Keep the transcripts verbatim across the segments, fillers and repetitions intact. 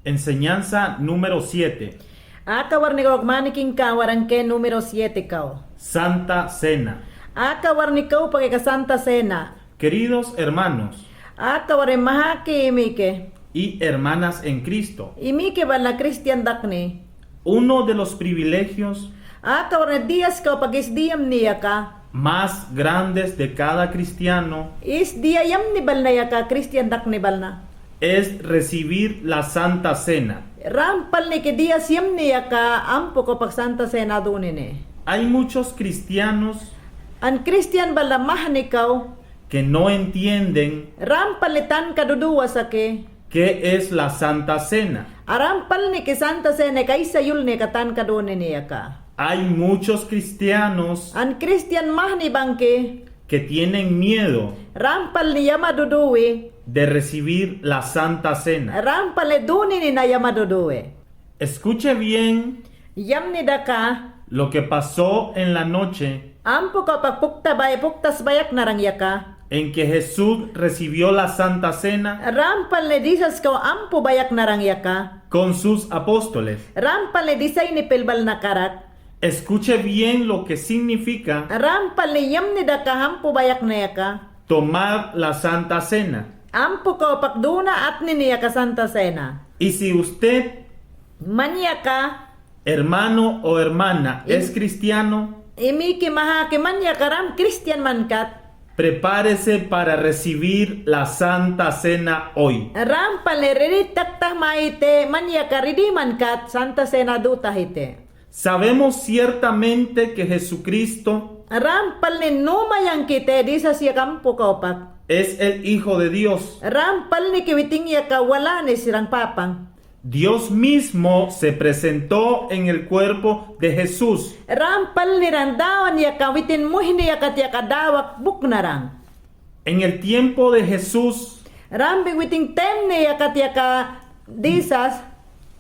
Enseñanza número siete. Aka warni kawak manikingka warangke número siete kaw. Santa Cena. Aka warni kawak pake ka Santa Cena. Queridos hermanos. Aka warni mahaki imike. Y hermanas en Cristo. Imike balna Kristian dakni. Uno de los privilegios. Aka warni diyas kawak pakis diyamni yaka. Más grandes de cada cristiano. Is diyamni balna yaka Kristian dakni balna. Es recibir la Santa Cena. Ram palniki diyas yamni yaka ampu kawak pak Santa Cena dunini. Hay muchos cristianos. An Kristian balna mahni kaw. Que no entienden. Ram palni tanka duduwa saki. ¿Qué es la Santa Cena? Ram palniki Santa Cena ka aysa yulni ka tanka dunini yaka. Hay muchos cristianos. An Kristian mahni bangki. Que tienen miedo. Ram palni yama duduwi. De recibir la Santa Cena. Ram palni dunini na yama duduwi. Escuche bien. Yamni daka. Lo que pasó en la noche. Ampu kawak pak pukta bay, puktas bayak narang yaka. En que Jesús recibió la Santa Cena. Ram palni disas kawak ampu bayak narang yaka. Con sus apóstoles. Ram palni disaynipil balna karak. Escuche bien lo que significa. Ram palni yamni daka ampu bayak na yaka. Tomar la Santa Cena. Ampu kawak pak duna atnini yaka Santa Cena. Y si usted. Mañaka. Hermano o hermana, es cristiano. Imiki mahaki mañaka ram Kristian mankat. Prepárese para recibir la Santa Cena hoy. Ram palni ridi taktah maite mañaka ridi mankat Santa Cena dutahite. Sabemos ciertamente que Jesucristo. Ram palni numayankite disas yaka ampu kawak pak. Es el Hijo de Dios. Ram palniki witin yaka walani sirang papan. Dios mismo se presentó en el cuerpo de Jesús. Ram palnirang Dawan yaka witin muhni yakat yaka dawak buknarang. En el tiempo de Jesús. Ram palni witin taymni yakat yaka disas.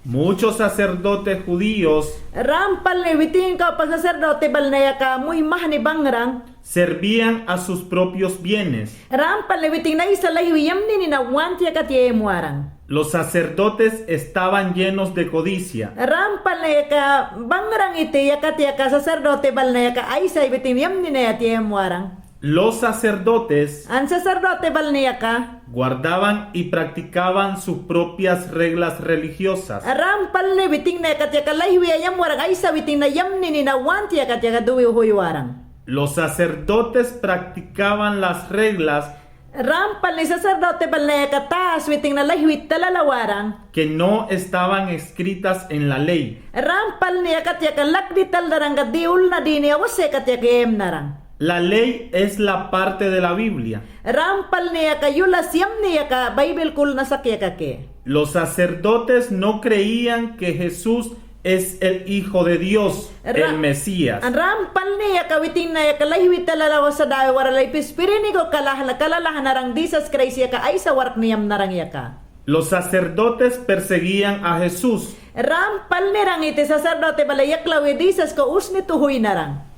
Muchos sacerdotes judíos. Ram palni witin kawak pak sacerdote balna yaka muhni mahni bangrang. Servían a sus propios bienes. Ram palni witin na aysa layhwi yamnini na want yakat yem warang. Los sacerdotes estaban llenos de codicia. Ram palni yaka bangrang iti yakat yaka sacerdote balna yaka aysa witin yamnini na yat yem warang. Los sacerdotes. An sacerdote balna yaka. Guardaban y practicaban sus propias reglas religiosas. Ram palni witin na yakat yaka layhwi yam warang aysa witin na yamnini na want yakat yaka duwi uhuy warang. Los sacerdotes practicaban las reglas. Ram palni sacerdote balna yaka tas witin na layhwi talala warang. Que no estaban escritas en la ley. Ram palni yakat yaka lakdi taldarangka di ulna dini awas yakat yaka yem narang. La ley es la parte de la Biblia. Ram palni yaka yulas yamni yaka Baybil kulnasak yaka ke. Los sacerdotes no creían que Jesús es el Hijo de Dios, el Mesías. Ram palni yaka witin na yaka layhwi talala wasa dawe wara laypi spiriniko kalahna, kalalahnarang disas Kraist yaka aysa warkni yam narang yaka. Los sacerdotes perseguían a Jesús. Ram palnirang iti sacerdote bale yaklawi disas ka usni tuhuynarang.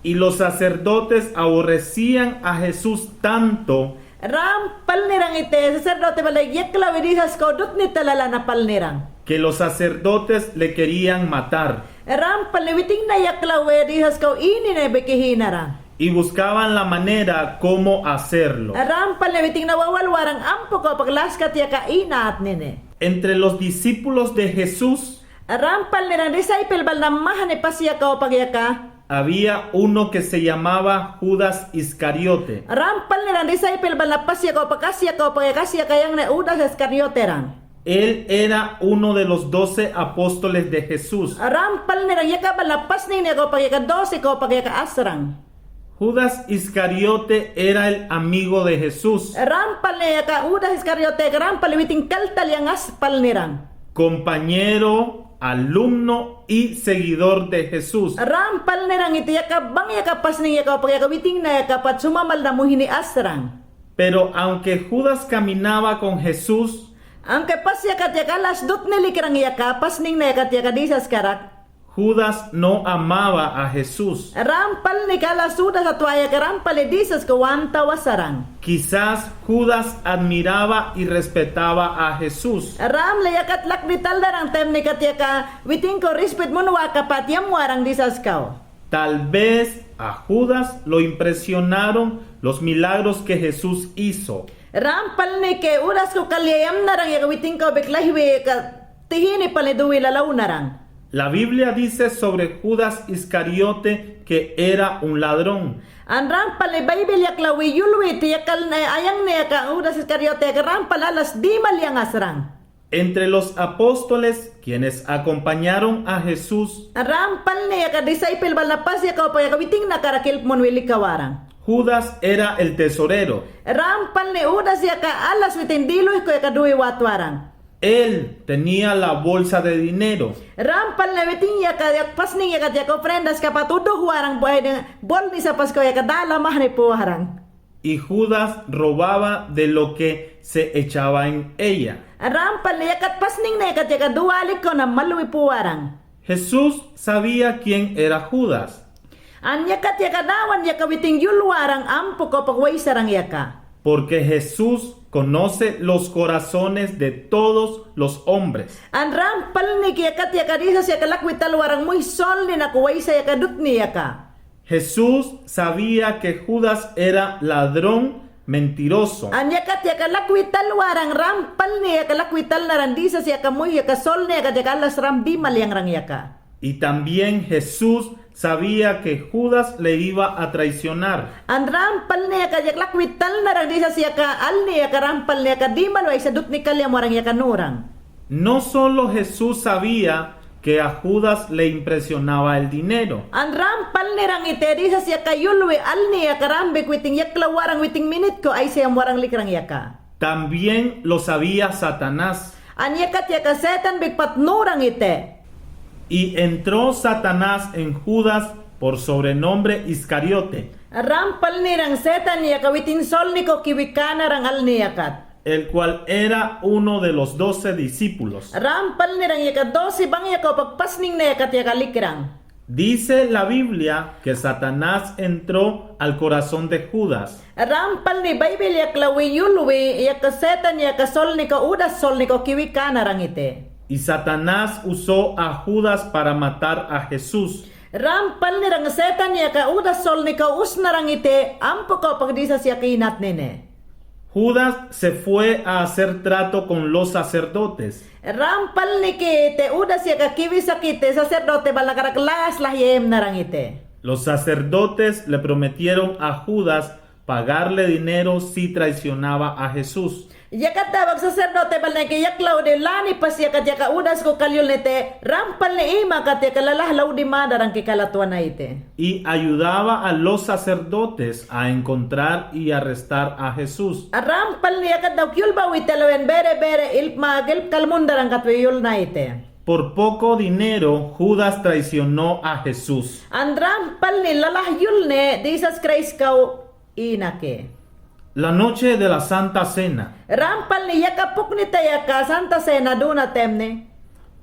Y los sacerdotes aborrecían a Jesús tanto. Ram palnirang iti sacerdote bale yaklawi disas ka dutni talala na palnirang. Que los sacerdotes le querían matar. Ram palni witin na yaklawi disas ka ini ne bekehinarang. Y buscaban la manera cómo hacerlo. Ram palni witin na wawal warang ampo ka paklas kat yaka ina atnini. Entre los discípulos de Jesús. Ram palnirang disaipil bal na mahni pas yaka o pak yaka. Había uno que se llamaba Judas Iscariote. Ram palnirang disaipil bal na pas yaka o pak, kas yaka o pak yaka, kas yaka yang ne Judas Iscarioterang. Él era uno de los doce apóstoles de Jesús. Ram palnirang yaka bal na pasningni yaka o pak yaka doce ka o pak yaka asrang. Judas Iscariote era el amigo de Jesús. Ram palni yaka Judas Iscariote, ram palni witin kaltal yang as palnirang. Compañero, alumno y seguidor de Jesús. Ram palnirang iti yaka bang yaka pasning yaka o pak yaka witin na yaka pat sumamal na muhni asrang. Pero aunque Judas caminaba con Jesús, aunque pas yaka yaka las dutni likirang yaka, pasning na yaka yaka disas karak. Judas no amaba a Jesús. Ram palni ka alas Judas atwaya ka ram palni Jisas ka wanta wasarang. Quizás Judas admiraba y respetaba a Jesús. Ram la yakat lakni taldarang taymni kat yaka witin kaw respet munwa ka pat yamwarang Jisas kaw. Tal vez a Judas lo impresionaron los milagros que Jesús hizo. Ram palni ka Judas kaw kalya yamnarang yaka witin kaw bek lahwi ka tihini palni duwi lalaw narang. La Biblia dice sobre Judas Iscariote que era un ladrón. An ram palni Baybil yaklawi yulwi ti yakalne, ayangni yaka Judas Iscariote yaka ram palni alas dimal yang asrang. Entre los apóstoles quienes acompañaron a Jesús, ram palni yaka disaipil bal na pas yaka opa yaka witin na karakil pmun wili kawarang. Judas era el tesorero. Ram palni Judas yaka alas witin diluy ko yaka duwi watwarang. Él tenía la bolsa de dinero. Ram palni witin yaka, yaka pasning yaka, yaka ofrendas ka pat uduh warang buhay de bolni sa pas ko yaka dala mahni puwarang. Y Judas robaba de lo que se echaba en ella. Ram palni yakat pasningna yaka yaka duwali ko na malwi puwarang. Jesús sabía quién era Judas. An yakat yaka Dawan yaka witin yulwarang ampo ko pak waysarang yaka. Porque Jesús conoce los corazones de todos los hombres. An ram palni ki yakat yaka Jisas yaka lakwi talwarang muy solni na ko waysa yaka dutni yaka. Jesús sabía que Judas era ladrón, mentiroso. An yakat yaka lakwi talwarang ram palni yaka lakwi talnarang Jisas yaka muy yaka solni yaka yaka alas ram dimal yangrang yaka. Y también Jesús sabía que Judas le iba a traicionar. An ram palni yaka yaka lakwi talnarang Jisas yaka alni yaka ram palni yaka dimal waysa dutni kalya yamwarang yaka nurang. No solo Jesús sabía que a Judas le impresionaba el dinero. An ram palnirang ite Jisas yaka yulwi alni yaka ram bek witin yaklaw warang witin minit ko aysa yamwarang likrang yaka. También lo sabía Satanás. An yakat yaka Setan bek pat nurang ite. Y entró Satanás en Judas por sobrenombre Iscariote. Ram palnirang Setan yaka witin solni ko kiwi kanarang alni yakat. El cual era uno de los doce discípulos. Ram palnirang yaka dosi bang yaka opak pasningna yakat yaka likrang. Dice la Biblia que Satanás entró al corazón de Judas. Ram palni Baybil yaklawi yulwi yaka Setan yaka solni ko Judas solni ko kiwi kanarang ite. Y Satanás usó a Judas para matar a Jesús. Ram palnirang Setan yaka Judas solni ko usnarang ite ampo ko pak Jisas yaka inatnine. Judas se fue a hacer trato con los sacerdotes. Ram palni ki ite Judas yaka kiwisak ite sacerdote bal na karak las lahyemnarang ite. Los sacerdotes le prometieron a Judas pagarle dinero si traicionaba a Jesús. Yakat tabak sacerdote bal na ki yaklaw de lani pas yakat yaka Judas ko kalyulnite ram palni ima kat yaka lalah lawdi madarang ki kalatwana ite. Y ayudaba a los sacerdotes a encontrar y arrestar a Jesús. Ram palni yakat dawk yulbaw ite lawen bere bere ilp ma gilp kalmundarang kat wi yulna ite. Por poco dinero Judas traicionó a Jesús. An ram palni lalah yulne Jisas Kraist kaw inake. La noche de la Santa Cena. Ram palni yaka puknita yaka Santa Cena duna taymni.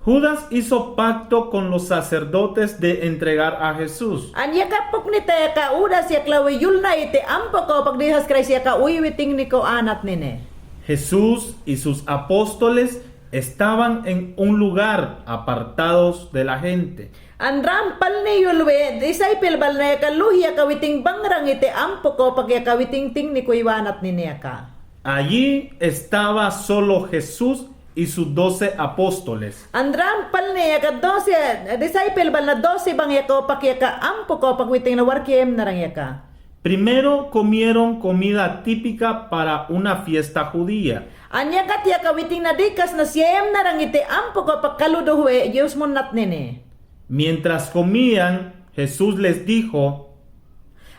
Judas hizo pacto con los sacerdotes de entregar a Jesús. An yaka puknita yaka Judas yaklawi yulna ite ampo ko pak Jisas Kraist yaka uy witin ni ko anatnine. Jesús y sus apóstoles estaban en un lugar apartados de la gente. An ram palni yulwi disaipil bal na yaka luhi yaka witin bangrang ite ampo ko pak yaka witin tingni ko iwanatnine yaka. Allí estaba solo Jesús y sus doce apóstoles. An ram palni yaka dosi disaipil bal na dosi bang yaka opak yaka ampo ko pak witin na wark yemnarang yaka. Primero comieron comida típica para una fiesta judía. An yakat yaka witin na dikas na siyayamnarang ite ampo ko pak kaludu huwe Diyus munatnine. Mientras comían, Jesús les dijo,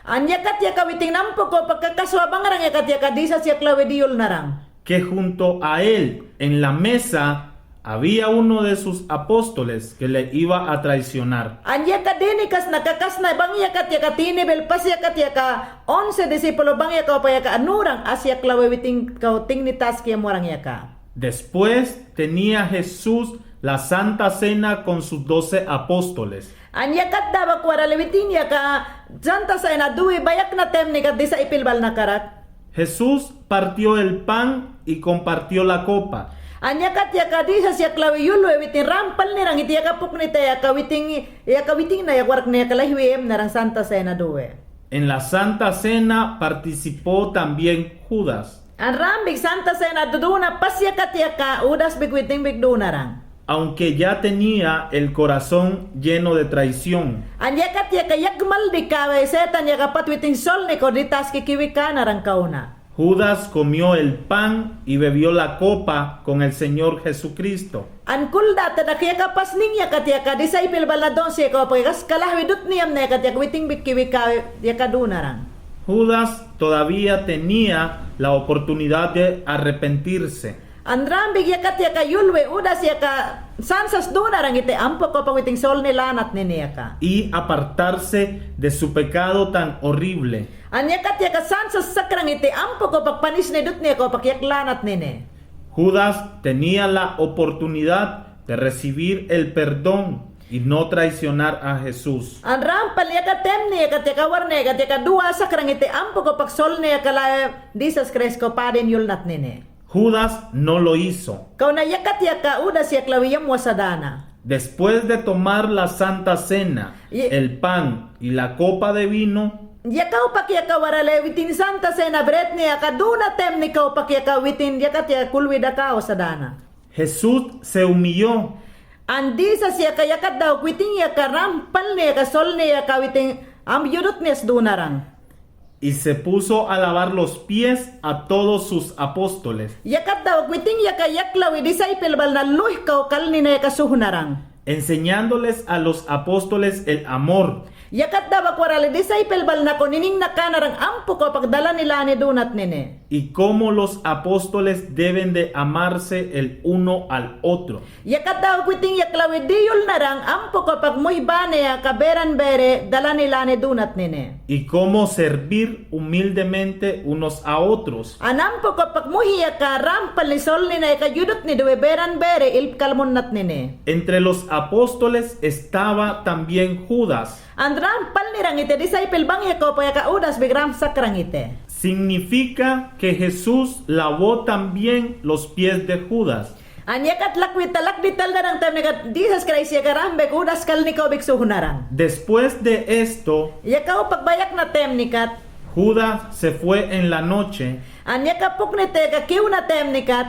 an yakat yaka witin na ampo ko pak kakaswa bangrang yakat yaka Jisas yaklawi diyulnarang. Que junto a él en la mesa había uno de sus apóstoles que le iba a traicionar. An yaka dinikas na kakasna bang yakat yaka tinibel pas yakat yaka onse disipulo bang yaka opak yaka anurang as yaklawi witin kaw tingni taski yamwarang yaka. Después tenía Jesús La Santa Cena con sus doce apóstoles. An yakat dawak warali witin yaka Santa Cena duwi bayakna temnikat disaipilbalnakarak. Jesús partió el pan y compartió la copa. An yakat yaka Jisas yaklawi yulwe witin rampalnirang iti yaka puknite yaka witin, yaka witin na yak warakne yaka lahiwi emnarang Santa Cena duwe. En la Santa Cena participó también Judas. An rambik Santa Cena duduna pas yakat yaka Judasbik witinbik dunarang. Aunque ya tenía el corazón lleno de traición. An yakat yaka yakmaldi kawi setan yaka pat witin solni ko ditaski kiwi kanarang kawna. Judas comió el pan y bebió la copa con el Señor Jesucristo. An kulda tadak yaka pasnin yakat yaka disaipilbalna donsi yaka wapaki kas kalahwi dutni yamna yakat yaka witinbik kiwi kawi yaka dunarang. Judas todavía tenía la oportunidad de arrepentirse. An rambik yakat yaka yulwe Judas yaka sansas dunarang iti ampo ko pak witin solni lanat nini yaka. Y apartarse de su pecado tan horrible. An yakat yaka sansas sakrang iti ampo ko pak panisni dutni yaka pak yak lanat nini. Judas tenía la oportunidad de recibir el perdón y no traicionar a Jesús. An rampal yaka temni yakat yaka warni yakat yaka duwa sakrang iti ampo ko pak solni yaka la Jisas Kraist ko padin yulnat nini. Judas no lo hizo. Kawna yakat yaka Judas yaklawi yamwa sadana. Después de tomar la Santa Cena, y el pan y la copa de vino, yaka wapaki yaka warali witin Santa Cena bretni yaka duna temni ka wapaki yaka witin yakat yaka kulwi dakawa sadana. Jesús se humilló. An Jisas yaka yakat dawak witin yaka rampalni yaka solni yaka witin ampo yudutni as dunarang. Y se puso a lavar los pies a todos sus apóstoles. Yakat dawak witin yaka yaklawi disaipilbalna luhik kaw kalnina yaka suhnarang. Enseñándoles a los apóstoles el amor. Yakat dawak warali disaipilbalna ko niningna kanarang ampo ko pak dalani lani dunat nini. Y cómo los apóstoles deben de amarse el uno al otro. Yakat dawak witin yaklawi diyulnarang ampo ko pak muhibani yaka beran beri dalani lani dunat nini. Y cómo servir humildemente unos a otros. An ampo ko pak muhi yaka rampalni solni na yaka yudutni duwe beran beri ilpkalmunnat nini. Entre los apóstoles estaba también Judas. An rampalnirang iti disaipilbang yaka wapaki yaka Judasbik ramsakrang iti. Significa que Jesús lavó también los pies de Judas. An yakat lakwi ta lakdi talnarang temnikat Jisas Kraist yaka rambek Judas kalnikawbik suhnarang. Después de esto, yaka wapaki bayakna temnikat. Judas se fue en la noche. An yaka puknite yaka kiwna temnikat.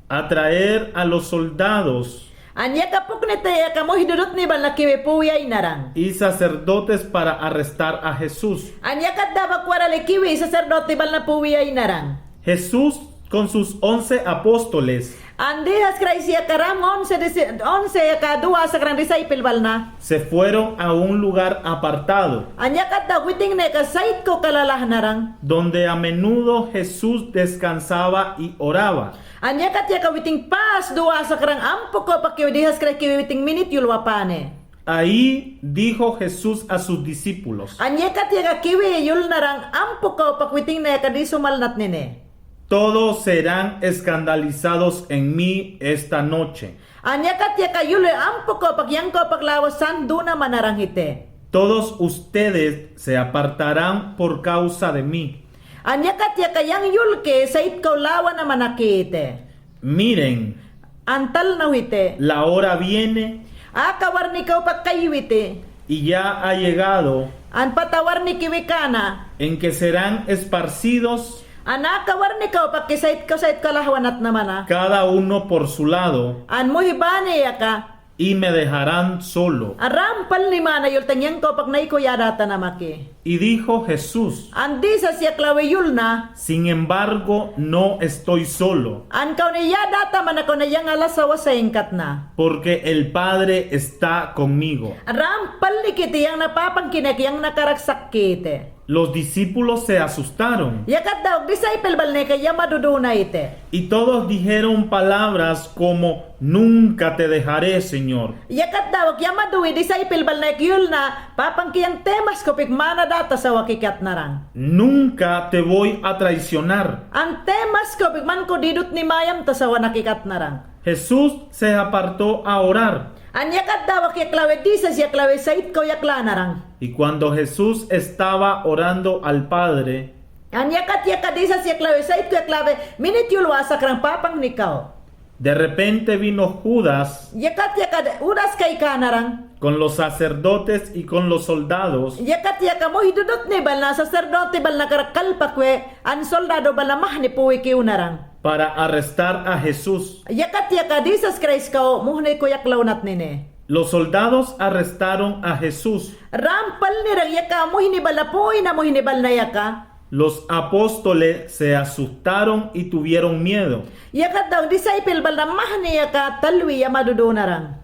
A traer a los soldados. An yaka puknite yaka muhi dudutni balna kiwi puwi aynarang. Y sacerdotes para arrestar a Jesús. An yakat dawak warali kiwi sacerdote balna puwi aynarang. Jesús con sus once apóstoles. An Jisas Kraist yaka ram once disi-, once yaka duwa sakrang disaipilbalna. Se fueron a un lugar apartado. An yakat dawak witin na yaka sayit ko kalalahnarang. Donde a menudo Jesús descansaba y oraba. An yakat yaka witin pas duwa sakrang ampo ko pak kiwi Jisas Kraist kiwi witin minit yul wapane. Ahí dijo Jesús a sus discípulos. An yakat yaka kiwi yulnarang ampo ko pak witin na yaka disumalnat nini. Todos serán escandalizados en mí esta noche. An yakat yaka yulwe ampo ko pak yang ko pak lawa san duna manarang iti. Todos ustedes se apartarán por causa de mí. An yakat yaka yang yulki sayit kaw lawa na manaki iti. Miren. An talnaw iti. La hora viene. Aka warnikaw pak kayuwiti. Y ya ha llegado. An pat a warnikiwi kana. En que serán esparcidos. An aka warnikaw pak ki sayit kaw sayit kaw lahwanat na mana. Cada uno por su lado. An muhibani yaka. Y me dejarán solo. An rampalni mana yultang yang kaw pak nayku yadata na maki. Y dijo Jesús. An Jisas yaklawi yulna. Sin embargo, no estoy solo. An kawni yadata mana kawni yang alasa wasa ingkatna. Porque el Padre está conmigo. An rampalnikiti yang na papangkinek yang na karaksakkiti. Los discípulos se asustaron. Yakat daw disciple balniyaka yamaduduna iti. Y todos dijeron palabras como: "Nunca te dejaré, Señor". Yakat daw yamaduwi disciple balniyaka yulna, Papa, angkiyang temas ko pik mana data sawa kikat naran. "Nunca te voy a traicionar". An temas ko pik man ko didutni mayamta sawa na kikat naran. Jesús se apartó a orar. An yakat daw yaklawi Jisas yaklawi sayit ko yakla naran. Y cuando Jesús estaba orando al Padre, An yakat yaka Jisas yaklawi sayit ko yaklawi minit yulwa sakrang Papangnikaw. De repente vino Judas. Yakat yaka Judas kay ka naran. Con los sacerdotes y con los soldados. Yakat yaka muhi dudutni balna sacerdote balna karak kalpakwe an soldado balna mahni puwi kiw naran. Para arrestar a Jesús. Yakat yaka Jisas Kraist kaw muhni ko yaklaw natnini. Los soldados arrestaron a Jesús. Rampalnirang yaka muhni balna puwi na muhni balna yaka. Los apóstoles se asustaron y tuvieron miedo. Yakat daw disciple balna mahni yaka talwi yamadudunaran.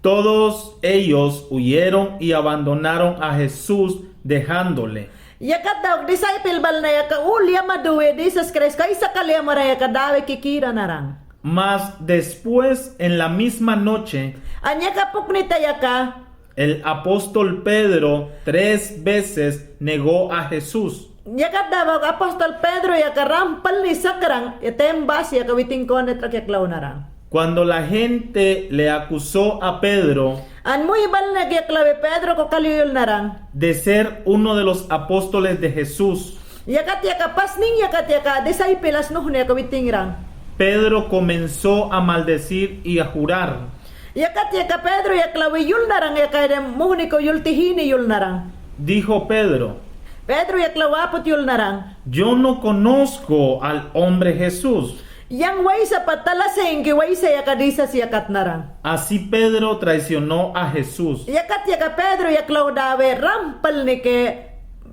Todos ellos huyeron y abandonaron a Jesús dejándole. Yakat daw disciple balna yaka ul yamaduwi Jisas Kraist kaw, isa kal yamaran yaka dawi kikira naran. Mas después, en la misma noche, An yaka puknita yaka el apóstol Pedro tres veces negó a Jesús. Yakat daw apostol Pedro yaka rampalni sakrang, item bas yaka witing konit rak yaklaw naran. Cuando la gente le acusó a Pedro An muhi balniyaka yaklawi Pedro ko kaliyul naran. De ser uno de los apóstoles de Jesús. Yakat yaka pasning yakat yaka disciple asnuhni yaka witingran. Pedro comenzó a maldecir y a jurar. Yakat yaka Pedro yaklawi yul naran yaka ede muhni ko yultihini yul naran. Dijo Pedro. Pedro yaklawi aput yul naran. Yo no conozco al hombre Jesús. Yang waysa pat talasayin ki waysa yaka Jisas yakat naran. Así Pedro traicionó a Jesús. Yakat yaka Pedro yaklaw dawi rampalniki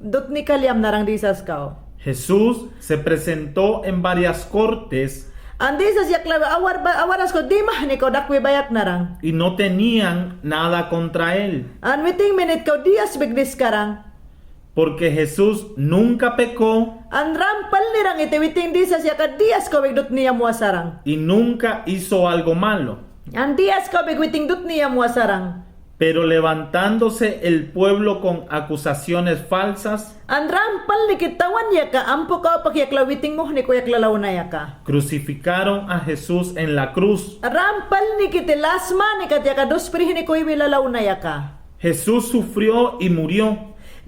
dutni kalyam naran Jisas kaw. Jesús se presentó en varias cortes. An Jisas yaklawi awar ba-, awaras ko dimahni ko dakwi bayak naran. Y no tenían nada contra él. An witing minit ko diyas bigdis karan. Porque Jesús nunca pecó. An rampalnirang iti witing Jisas yaka diyas ko bigdutni yamwa saran. Y nunca hizo algo malo. An diyas ko bigwiting dutni yamwa saran. Pero levantándose el pueblo con acusaciones falsas. An rampalniki tawan yaka ampo kawpak yaklaw witing muhni ko yaklalawna yaka. Crucificaron a Jesús en la cruz. Rampalniki ti lasmanikat yaka duspirihini ko iwi lalawna yaka. Jesús sufrió y murió.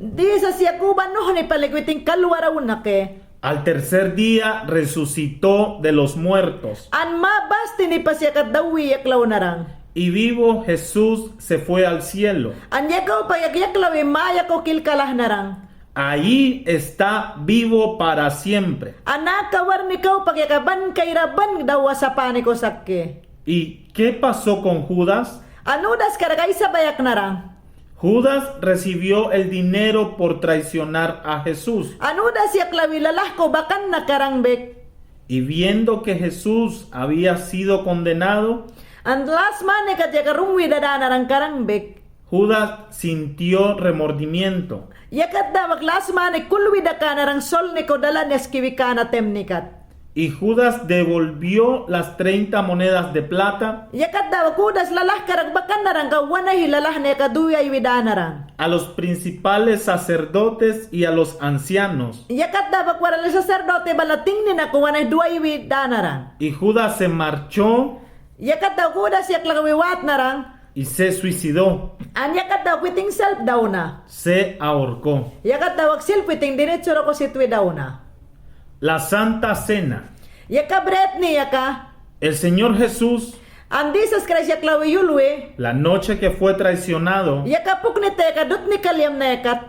Jisas yakuba nuhni pali witing kalwarawnaki. Al tercer día resucitó de los muertos. An ma basti nipas yakat dawi yaklaw naran. Y vivo Jesús se fue al cielo. An ya kawpak yak yaklawi maya ko kil kalah naran. Ahí está vivo para siempre. An aka warni kawpak yaka ban kayra ban dawa sapani ko sakki. ¿Y qué pasó con Judas? An Judas karak aysa bayak naran. Judas recibió el dinero por traicionar a Jesús. An Judas yaklawi lalah ko bakan na karan bik. Y viendo que Jesús había sido condenado, An lasmanikat yaka rungwi dadanaran karan bik. Judas sintió remordimiento. Yakat dawak lasmani kulwi dakanaran solni ko dalan yaskiwi kana temnikat. Y Judas devolvió las treinta monedas de plata. Yakat dawak Judas lalah karak bakan naran ka wanayhi lalahni yaka duyawi danaran. A los principales sacerdotes y a los ancianos. Yakat dawak warali sacerdote balna tingni na ko wanayhi duyawi danaran. Y Judas se marchó. Yakat dawak Judas yaklawi wawat naran. Y se suicidó. An yakat dawak witing selp dawna. Se ahorcó. Yakat dawak selp witing dinichura ko sitwi dawna. La Santa Cena. Yaka bretni yaka. El Señor Jesús. An Jisas Kraist yaklawi yulwi. La noche que fue traicionado. Yaka puknita yaka dutni kalyamna yakat.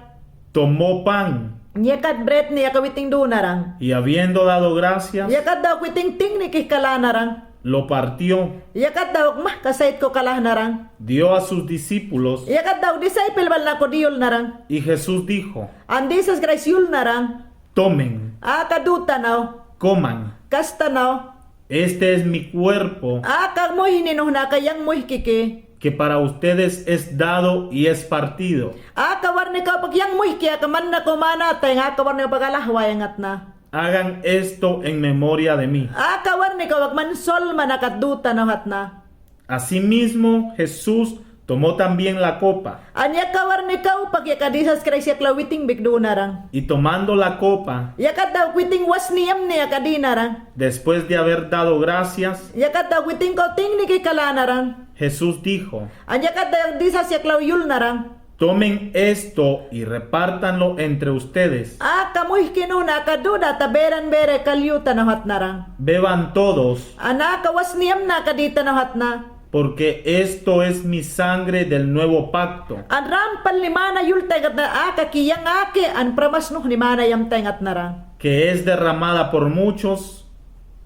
Tomó pan. Yakat bretni yaka witing dunaran. Y habiendo dado gracias. Yakat dawak witing tingnikih kala naran. Lo partió. Yakat dawak mahka sayit ko kala naran. Dio a sus discípulos. Yakat dawak disciple balna ko diyul naran. Y Jesús dijo. An Jisas Kraist yul naran. Tomen. Aka dutanaw. Coman. Kastanaw. Este es mi cuerpo. Aka muhini nuhna aka yang muhkiki. que para ustedes es dado y es partido. Aka warni kawpakyan muhki aka manna ko mana tayang aka warni kawpakalaxwayangatna. Hagan esto en memoria de mí. Aka warni kawpak mansolman aka dutanawhatna. Asimismo Jesús tomó también la copa. An yaka warni kawpak yaka Jisas Kraist yaklaw witing bik dunaran. Y tomando la copa, yakat daw witing wasniyamni aka dinaran. Después de haber dado gracias, yakat daw witing ko tingniki kalanaran. Jesús dijo, an yakat daw Jisas yaklaw yulnaran. Tomen esto y repártanlo entre ustedes. Aka muhki nuhna aka dudata beran bera kaliyutanawhatnaran. Beban todos. An aka wasniyamna aka ditanawhatna. Porque esto es mi sangre del nuevo pacto. An rampalni mana yultayngatna aka ki yang aki an pramas nuhni mana yamtayngatnaran. Que es derramada por muchos.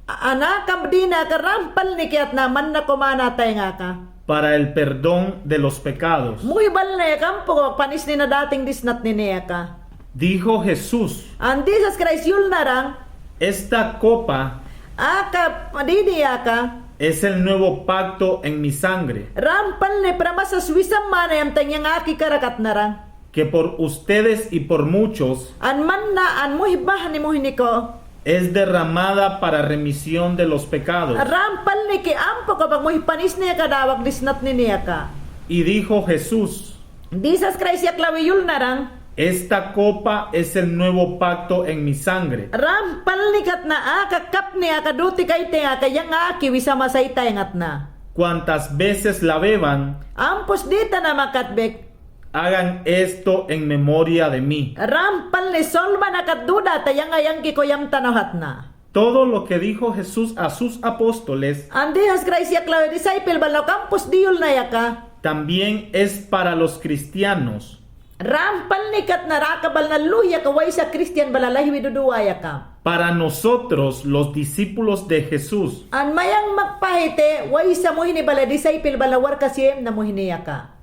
An aka dina aka rampalni kiyatna manna ko mana tayang aka. Para el perdón de los pecados. Muhibalna aka ampo ko panisni na dating disnatni aka. Dijo Jesús. An Jisas Kraist yulnaran. Esta copa. Aka dini aka. Es el nuevo pacto en mi sangre. Rampalni pramasas wisam mana yamtayang yang aki karakatnaran. Que por ustedes y por muchos. An manna an muhibahni muhni ko. Es derramada para remisión de los pecados. Rampalni ki ampo ko bak muhi panisni aka dawak disnatni aka. Y dijo Jesús. Jisas Kraist yaklawi yulnaran. Esta copa es el nuevo pacto en mi sangre. Rampalni katna aka kapni aka duti kaytay aka yang aki wisama saytayangatna. Cuantas veces la beban. Ampus ditanama katbek. Hagan esto en memoria de mí. Rampalni solman aka dudata yang ayangki ko yamtanawhatna. Todo lo que dijo Jesús a sus apóstoles. An Jisas Kraist yaklawi disaipil balnaw kampus diyulnay aka. También es para los cristianos. Rampalni katna aka balna luhi aka waysa kristian bala lahiwi duduway aka. Para nosotros los discípulos de Jesús. An mayang makpahite waysa muhni bala disaipil bala warka siyem na muhni aka.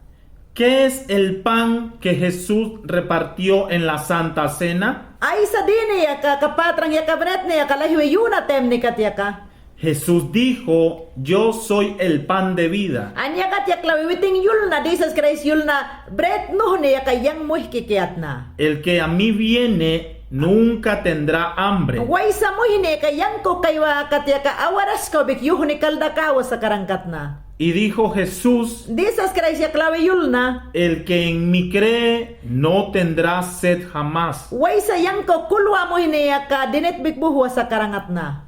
¿Qué es el pan que Jesús repartió en la Santa Cena? Aysa dini aka kapatran yaka bretni aka lahiwi yuna taymni kat aka. Jesús dijo, yo soy el pan de vida. An yakat yaklawi witing yulna Jisas Kraist yulna bret nuhni aka yang muhki kiyatna. El que a mí viene nunca tendrá hambre. Waysa muhni aka yang ko kaywa kat aka awaras ko bik yuhni kaldakawa sakaran katna. Y dijo Jesús, Jisas Kraist yaklawi yulna. El que en mí cree no tendrá sed jamás. Waysa yang ko kulwa muhni aka dinit bik buhwa sakaran katna.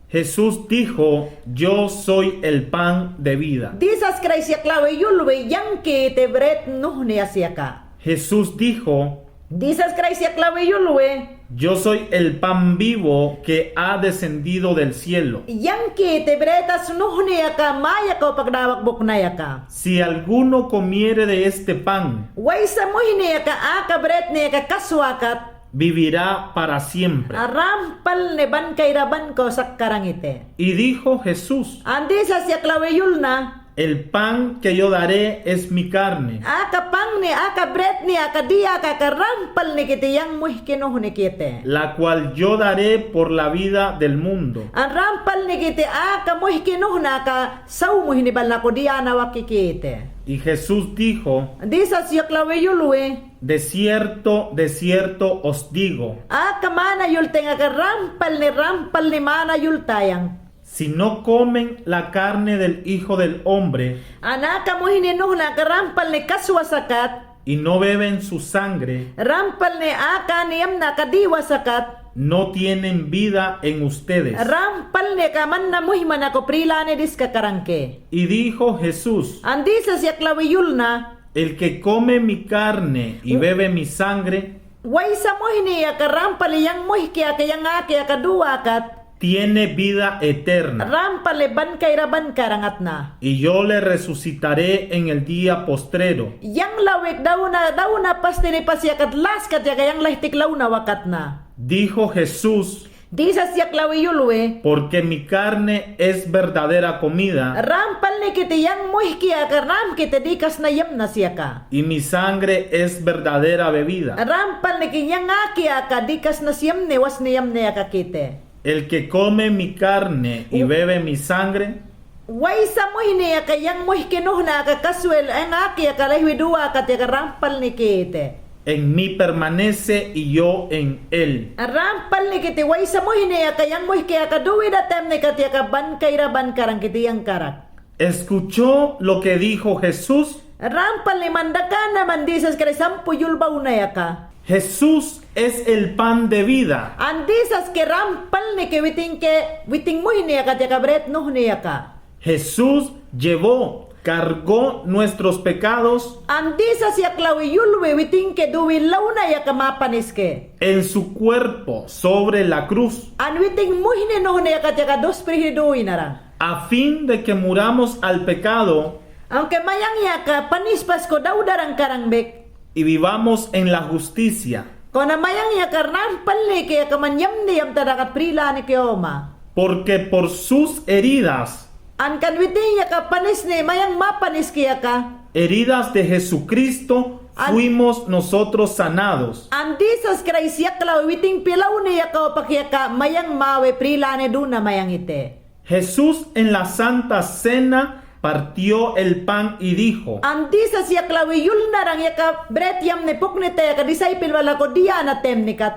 Jesús dijo, yo soy el pan de vida. Jisas Kraist yaklawi yulwi yang kiti bret nuhni asi aka. Jesús dijo, Jisas Kraist yaklawi yulwi. Yo soy el pan vivo que ha descendido del cielo. Yang kiti bretas nuhni aka maya ko pakdawak buknay aka. Si alguno comiere de este pan. Waysa muhni aka aka bretni aka kaswa kat. Vivirá para siempre. Rampalni ban kayraban ko sakaran iti. Y dijo Jesús. An Jisas yaklawi yulna. El pan que yo daré es mi carne. Aka panni aka bretni aka diyaka aka rampalni kiti yang muhki nuhni kiti. La cual yo daré por la vida del mundo. An rampalni kiti aka muhki nuhni aka saw muhni balna ko diyanawaki kiti. Y Jesús dijo. Jisas yaklawi yulwi. De cierto, de cierto os digo. Aka mana yultayang aka rampalni rampalni mana yultayang. Si no comen la carne del Hijo del Hombre. An aka muhni nuhni aka rampalni kaswa sakat. Y no beben su sangre. Rampalni aka niyamna aka diwa sakat. No tienen vida en ustedes. Rampalni aka manna muhimana ko prilani diska karanke. Y dijo Jesús. An Jisas yaklawi yulna. El que come mi carne y bebe mi sangre. Waysa muhni aka rampalni yang muhki aka yang aki aka duwa kat. Tiene vida eterna. Rampalni ban kayraban karangatna. Y yo le resucitaré en el día postrero. Yang lawik dawna dawna pastini pas yakat las kat aka yang lahtik lawna wakatna. Dijo Jesús. Jisas yaklawi yulwi. Porque mi carne es verdadera comida. Rampalni kiti yang muhki aka ram kiti dikasna yamna si aka. Y mi sangre es verdadera bebida. Rampalni kiti yang aki aka dikasna si yamni wasni yamni aka kiti. El que come mi carne y bebe mi sangre. Waysa muihni aka yang muihki nuhna aka kasuel, en aki aka lahiwi duwakat aka rampalniki iti. En mí permanece y yo en él. Rampalnikiti waysa muihni aka yang muihki aka duwida temnikat aka ban kayra ban karangkiti yang karak. ¿Escuchó lo que dijo Jesús? Rampalni man dakana man Jisas Kraist ampu yulbawnay aka. Jesús es el pan de vida. An Jisas ke rampalniki witin ke, witin muihni aka aka bret nuhni aka. Jesús llevó, cargó nuestros pecados. An Jisas yaklawi yulwi witin ke duwi lawnay aka ma paniske. En su cuerpo sobre la cruz. An witin muihni nuhni aka aka dusprihni duwi naran. A fin de que muramos al pecado. Aunque mayang aka panispas ko dawdaran karangbik. Y vivamos en la justicia. Kona mayang aka rampalniki aka man yamni yamta dakat prilani ke oma. Porque por sus heridas. An kan witin aka panisni mayang ma paniski aka. Heridas de Jesucristo fuimos nosotros sanados. An Jisas Kraist yaklawi witin pilawni aka opak aka mayang mawi prilani duna mayang iti. Jesús en la Santa Cena partió el pan y dijo. An Jisas yaklawi yul naran aka bret yamni puknite aka disaipil bala ko diyana temnikat.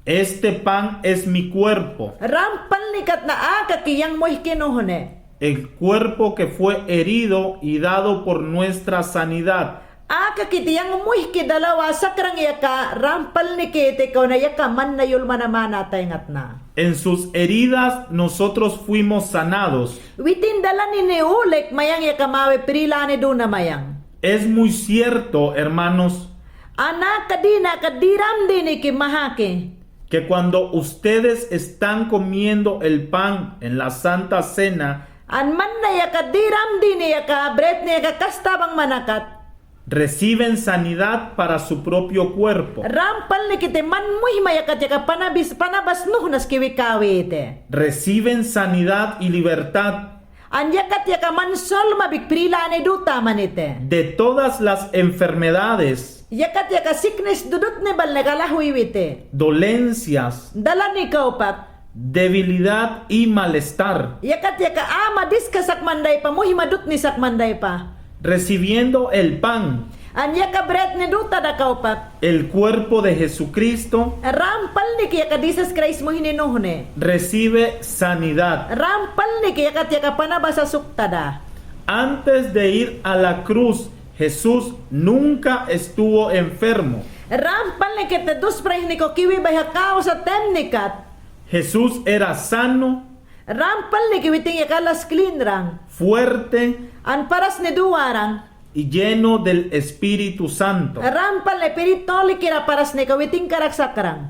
Este pan es mi cuerpo. Rampalnikat na aka ki yang muihki nuhni. El cuerpo que fue herido y dado por nuestra sanidad. Aka kiti yang muihki dalawa sakrang aka rampalniki iti kona aka man na yulmana mana tayngatna. En sus heridas nosotros fuimos sanados. Witin dalan ini ulik mayang aka mawi prilani duna mayang. Es muy cierto, hermanos. An aka dina aka diramdini ki maha ki. Que cuando ustedes están comiendo el pan en la Santa Cena. An man na aka diramdini aka bretni aka kastabang manakat. Reciben sanidad para su propio cuerpo. Rampalnikiti man muhima aka aka panabis, panabas nuhnas kiwi kawi iti. Reciben sanidad y libertad. An yakat aka man solmabik prilani duta man iti. De todas las enfermedades. Yakat aka siknis dudutni bal ne ka lahiwi iti. Dolencias. Dalani kawpak. Debilidad y malestar. Yakat aka ama diska sakmandaypa, muhima dutni sakmandaypa. Recibiendo el pan. An aka bretni dutada kawpak. El cuerpo de Jesucristo. Rampalniki aka Jisas Kraist muihni nuhni. Recibe sanidad. Rampalniki yakat aka panabasa suktada. Antes de ir a la cruz, Jesús nunca estuvo enfermo. Rampalnikiti dusprihni ko kiwi bayha kawsa temnikat. Jesús era sano. Rampalniki witin aka alas klin ran. Fuerte. An parasni duwaran. Y lleno del Espíritu Santo. Rampalni Spirit Holy kira parasni ko witin karak sakrang.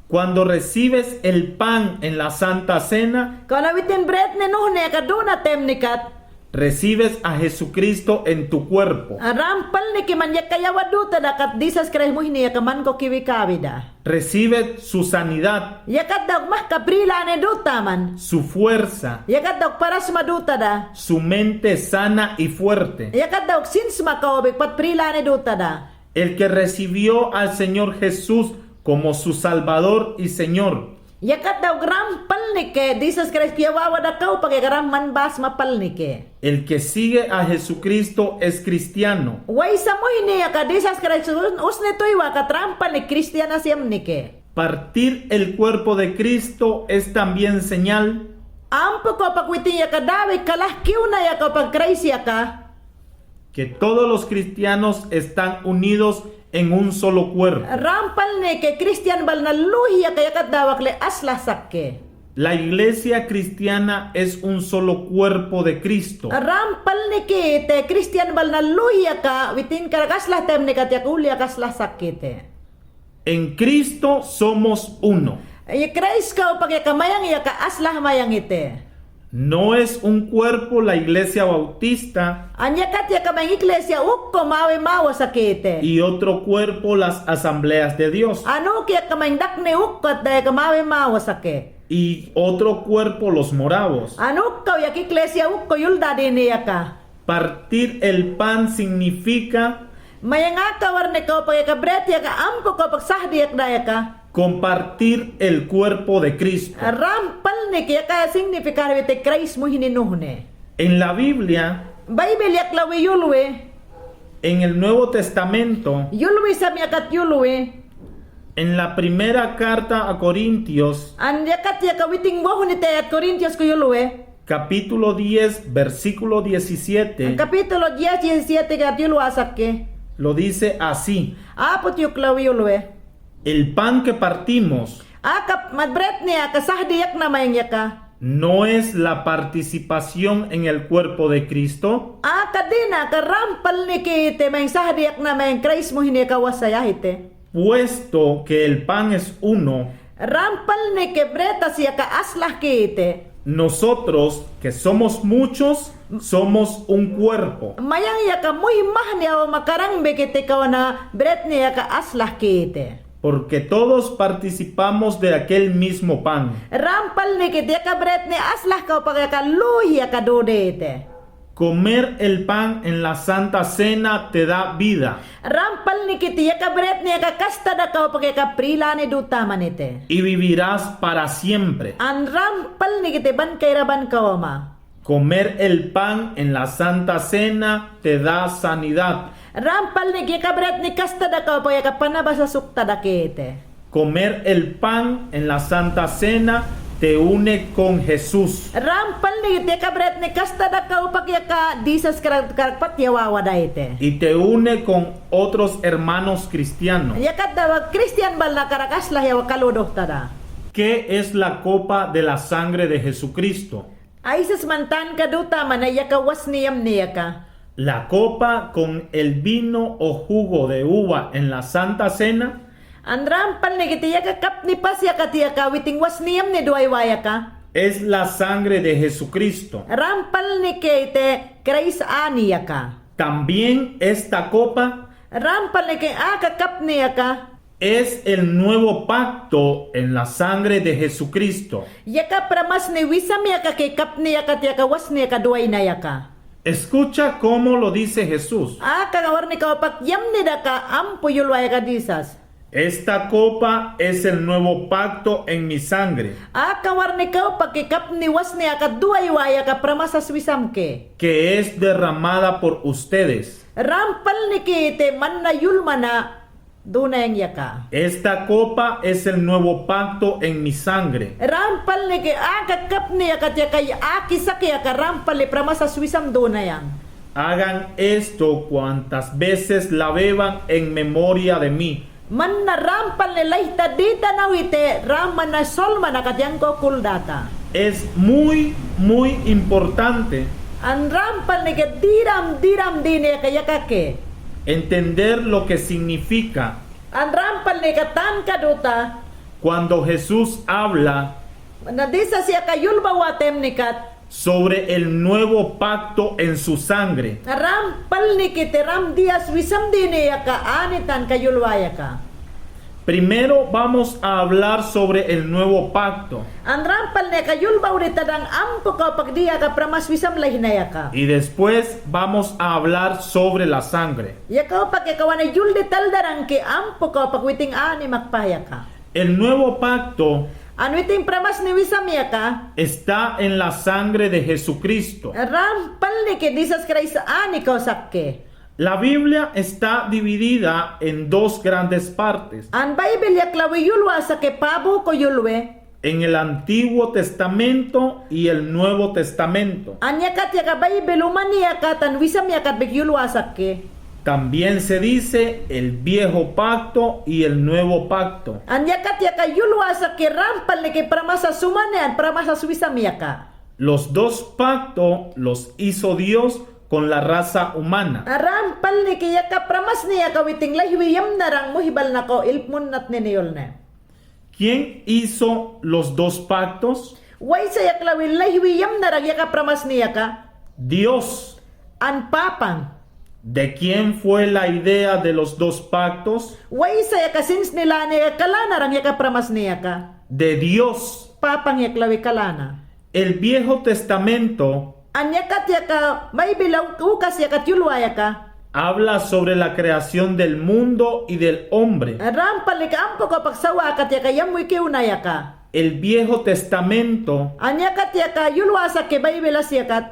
Cuando recibes el pan en la Santa Cena. Kona witin bretni nuhni aka duna temnikat. Recibes a Jesucristo en tu cuerpo. Rampalniki man aka yawa dutada kat Jisas Kraist muihni aka man ko kiwi kawida. Recibe su sanidad. Yakat dawk mahka prilani duta man. Su fuerza. Yakat dawk parasma dutada. Su mente sana y fuerte. Yakat dawk sinsma kawbik pat prilani dutada. El que recibió al Señor Jesús como su Salvador y Señor. Yakat dawk rampalniki Jisas Kraist kiyawawada kawpak aka ram manbasma palniki. El que sigue a Jesucristo es cristiano. Waysa muihni aka Jisas Kraist usni tuywakat rampalniki, kristiana siyamniki. Partir el cuerpo de Cristo es también señal. Ampo kawpak witin aka dawit kalahkiwna aka kawpak Kraist aka. Que todos los cristianos están unidos en un solo cuerpo. Rampalniki kristian balna luhi aka yakat dawak le aslah sakke. La iglesia cristiana es un solo cuerpo de Cristo. Rampalniki te kristian balna luhi aka witin karak aslah temnikat aka uli aka aslah sakke te. En Cristo somos uno. Kraist kawpak aka mayang aka aslah mayang ite. No es un cuerpo la iglesia bautista. An yakat aka mayang iglesia ukko mawi mawa sakke ite. Y otro cuerpo las asambleas de Dios. An uki aka mayang dakni ukko aka mawi mawa sakke. Y otro cuerpo los moravos. An ukko aka iglesia ukko yuldadini aka. Partir el pan significa. Mayang aka warni kawpak aka bret aka ampo kawpak sahdi aka dayaka. Compartir el cuerpo de Cristo. Rampalniki aka significar witi Kraist muihni nuhni. En la Biblia, Baybil yaklawi yulwi, en el Nuevo Testamento, yulwi sam yakat yulwi, en la primera carta a Corintios, an yakat yaka witing wahunitayat Korintiosko yulwi, capítulo diez, versículo diecisiete, capítulo diez, diecisiete kat yulwa sakke, lo dice así. Aput yaklawi yulwi. El pan que partimos, aka bretni aka sahdi yaknamayan yaka, no es la participación en el cuerpo de Cristo. Aka dina aka rampalniki iti mayang sahdi yaknamayan Kraist muhini aka wasay ahite. Puesto que el pan es uno, rampalniki bret asi aka aslahki iti, nosotros que somos muchos, somos un cuerpo. Mayang yaka muhimahni awa ma karangbi kiti kawana bretni aka aslahki iti. Porque todos participamos de aquel mismo pan. Rampalniki iti yaka bretni aslahki kaw pake yaka luhi yaka dudi iti. Comer el pan en la Santa Cena te da vida. Rampalniki iti yaka bretni aka kastad kaw pake yaka prilani dutaman iti. Y vivirás para siempre. An rampalniki iti ban kairan ban kawama. Comer el pan en la Santa Cena te da sanidad. Rampalniki yaka bretni kastad kaw pake yaka panabasa sukta dakiti. Comer el pan en la Santa Cena te une con Jesús. Rampalniki iti yaka bretni kastad kaw pake yaka Jisas karak-, karakpat yawawa da iti. Y te une con otros hermanos cristianos. Yakat dawa Kristiyan balna karak aslah yawa kaludu tada. ¿Qué es la copa de la sangre de Jesucristo? Aysas man tanka dutaman a yaka wasniyamni yaka. La copa con el vino o jugo de uva en la Santa Cena. An rampalniki iti yaka kapni pas yakat yaka witing wasniyamni duwaywa yaka. Es la sangre de Jesucristo. Rampalniki iti Kraist ani yaka. También esta copa. Rampalniki aka kapni yaka. Es el nuevo pacto en la sangre de Jesucristo. Yaka pramasni wisam yaka ki kapni yakat yaka wasni yaka duwayna yaka. Escucha cómo lo dice Jesús. Aka warni kaw pak yamni daka ampu yulwa yaka Jisas. Esta copa es el nuevo pacto en mi sangre. Aka warni kaw pak ki kapni wasni yaka duwaywa yaka pramasas wisam ki. Que es derramada por ustedes. Rampalniki iti man na yulma na dunayan yaka. Esta copa es el nuevo pacto en mi sangre. Rampalniki aka kapni yakat yaka aki saki yaka rampalni pramasas wisam dunayan. Hagan esto cuantas veces la beban en memoria de mí. Man na rampalni layta ditanaw iti ram man na sol man na katyangko kuldata. Es muy, muy importante. An rampalniki diram, diram dini yaka, yaka ki. Entender lo que significa. An rampalniki tanka duta. Cuando Jesús habla. Na Jisas yaka yulbawa taymnikat. Sobre el nuevo pacto en su sangre. Rampalniki iti ram diyas wisam dini yaka ani tanka yulwa yaka. Primero vamos a hablar sobre el nuevo pacto. An rampalniki yulbaw di tadang ampu kaw pak di yaka pramas wisam layna yaka. Y después vamos a hablar sobre la sangre. Yaka kaw pak yaka wana yul di taldarangki ampu kaw pak witing ani makpa yaka. El nuevo pacto. An witing pramasni wisam yaka. Está en la sangre de Jesucristo. Rampalniki Jisas Kraist ani kaw sakke. La Biblia está dividida en dos grandes partes. An Baybil yaklawi yulwa sakke pabuku yulwi. En el Antiguo Testamento y el Nuevo Testamento. An yakat yaka Baybil umani yakat an wisam yakat bik yulwa sakke. También se dice el Viejo Pacto y el Nuevo Pacto. An yakat yaka yulwa sakke rampalniki pramasas umani an pramasas wisam yaka. Los dos pactos los hizo Dios con la raza humana. Rampalniki yaka pramasni yaka witing layhwi yamnarang muhbalnakaw ilp munnatnini yulne. ¿Quién hizo los dos pactos? Waysa yaklawi layhwi yamnarang yaka pramasni yaka. Dios. An Papan. ¿De quién fue la idea de los dos pactos? Waysa yaka sinsni lani yaka kalanarang yaka pramasni yaka. De Dios. Papan yaklawi kalana. El Viejo Testamento. An yakat yaka Baybil ukas yakat yulwa yaka. Habla sobre la creación del mundo y del hombre. Rampalniki ampu kaw pak sawakat yaka yamwi kiwna yaka. El Viejo Testamento. An yakat yaka yulwa sakke Baybil as yakat.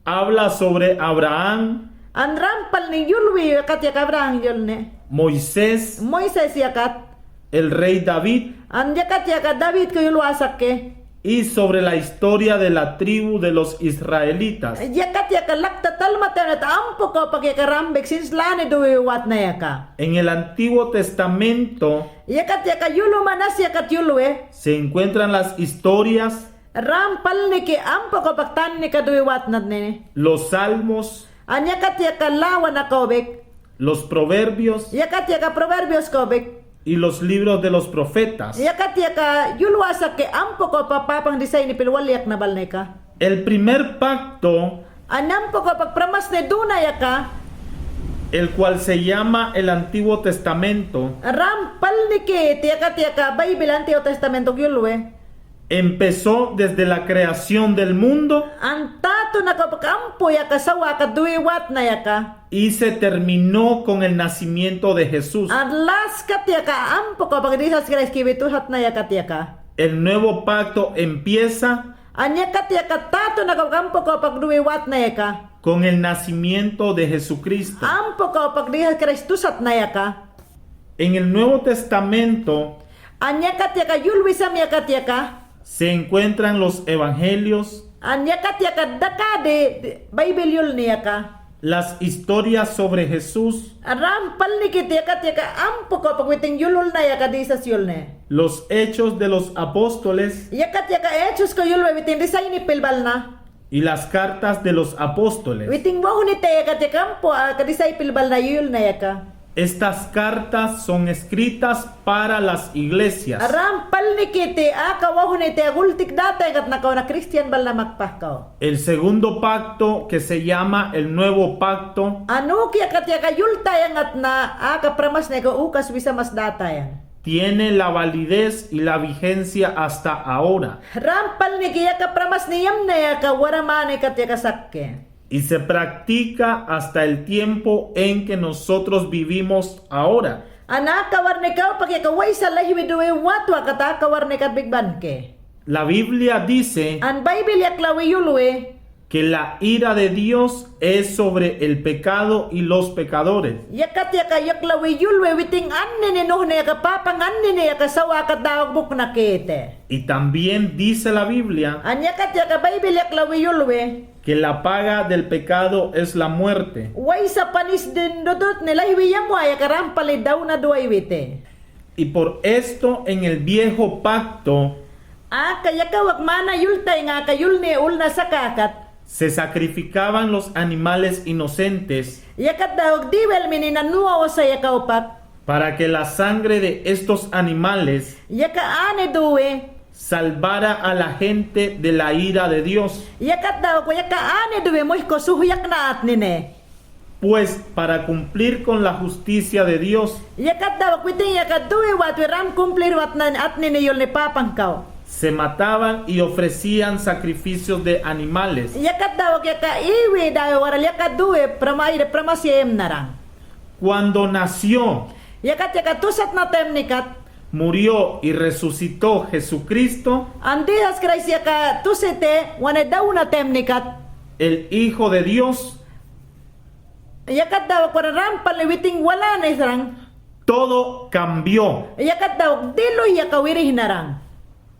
Habla sobre Abraham. An rampalni yulwi yakat yaka Abraham yulne. Moisés. Moisés yakat. El rey David. An yakat yaka David ka yulwasakke. Y sobre la historia de la tribu de los israelitas. Yakat yaka lakta talmatenet ampo kawpak yaka rambek sinslani duwiwatna yaka. En el Antiguo Testamento. Yakat yaka yuluman as yakat yulwe. Se encuentran las historias. Rampalniki ampo kawpak tannika duwiwatnat nini. Los salmos. An yakat yaka lawan akawbek. Los proverbios. Yakat yaka proverbios kawbek. Y los libros de los profetas. Yakat yaka yulwasakke ampo kawpak papang disaynipil walyakna balneka. El primer pacto. An ampo kawpak pramasni duna yaka. El cual se llama el Antiguo Testamento. Rampalniki ti yakat yaka Baibil Antiguo Testamento yulwe. Empezó desde la creación del mundo. An tatuna kawpak ampo yaka sawakat duwiwatna yaka. Y se terminó con el nacimiento de Jesús. An laskat yaka ampo kawpak Jisas Kraist kiwi tusatna yakat yaka. El nuevo pacto empieza. An yakat yaka tatuna kawpak ampo kawpak duwiwatna yaka. Con el nacimiento de Jesucristo. Ampo kawpak Jisas Kraist tusatna yaka. En el Nuevo Testamento. An yakat yaka yulwisam yakat yaka. Se encuentran los evangelios. An yakat yaka dakadi Baibil yulni yaka. Las historias sobre Jesús. Rampalniki ti yakat yaka ampo kawpak witin yululna yaka Jisas yulne. Los hechos de los apóstoles. Yakat yaka Hechos ka yulwe witin disaynipil balna. Y las cartas de los apóstoles. Witin wawhnite yakat yaka ampo aka disaynipil balna yulna yaka. Estas cartas son escritas para las iglesias. Rampalniki ti aka wawhnite gultik datayan katna kaw na kristian balna makpahkaw. El segundo pacto, que se llama el nuevo pacto. An ukit yakat yaka yultayan katna aka pramasni ka ukas wisamas datayan. Tiene la validez y la vigencia hasta ahora. Rampalniki yaka pramasni yamna yaka wara mani kat yaka sakke. Y se practica hasta el tiempo en que nosotros vivimos ahora. An aka warnikaw pak yaka waysa lahiwi duwiwatwa kat aka warnikat bikbanke. La Biblia dice. An Baibil yaklawi yulwi. Que la ira de Dios es sobre el pecado y los pecadores. Yakat yaka yaklawi yulwi witin annini nuhni yaka papang annini yaka sawakat dawak buknakite. Y también dice la Biblia. An yakat yaka Baibil yaklawi yulwi. Que la paga del pecado es la muerte. Waysa panisnin dudutni lahiwi yamwa yaka rampali dawna duwaywite. Y por esto en el viejo pacto. Aka yakawak mana yultay nga aka yulni ulna sakakat. Se sacrificaban los animales inocentes. Yakat dawak diwel mini na nuwa osa yakaw pak. Para que la sangre de estos animales. Yaka ani duwi. Salvara a la gente de la ira de Dios. Yakat dawak yaka ani duwi muhku suhyakna atnine. Pues para cumplir con la justicia de Dios. Yakat dawak witin yaka duwiwatwi ram cumplirwatna atnine yulni papangkaw. Se mataban y ofrecían sacrificios de animales. Yakat dawak yaka iwi dawi waral yaka duwi prama-, pramasya imnaran. Cuando nació. Yakat yaka tusatna temnikat. Murió y resucitó Jesucristo. An Jisas Kraist yaka tusite wane dawna temnikat. El Hijo de Dios. Yakat dawak waral rampalni witin walanisran. Todo cambió. Yakat dawak diluhi yaka wirihnaran.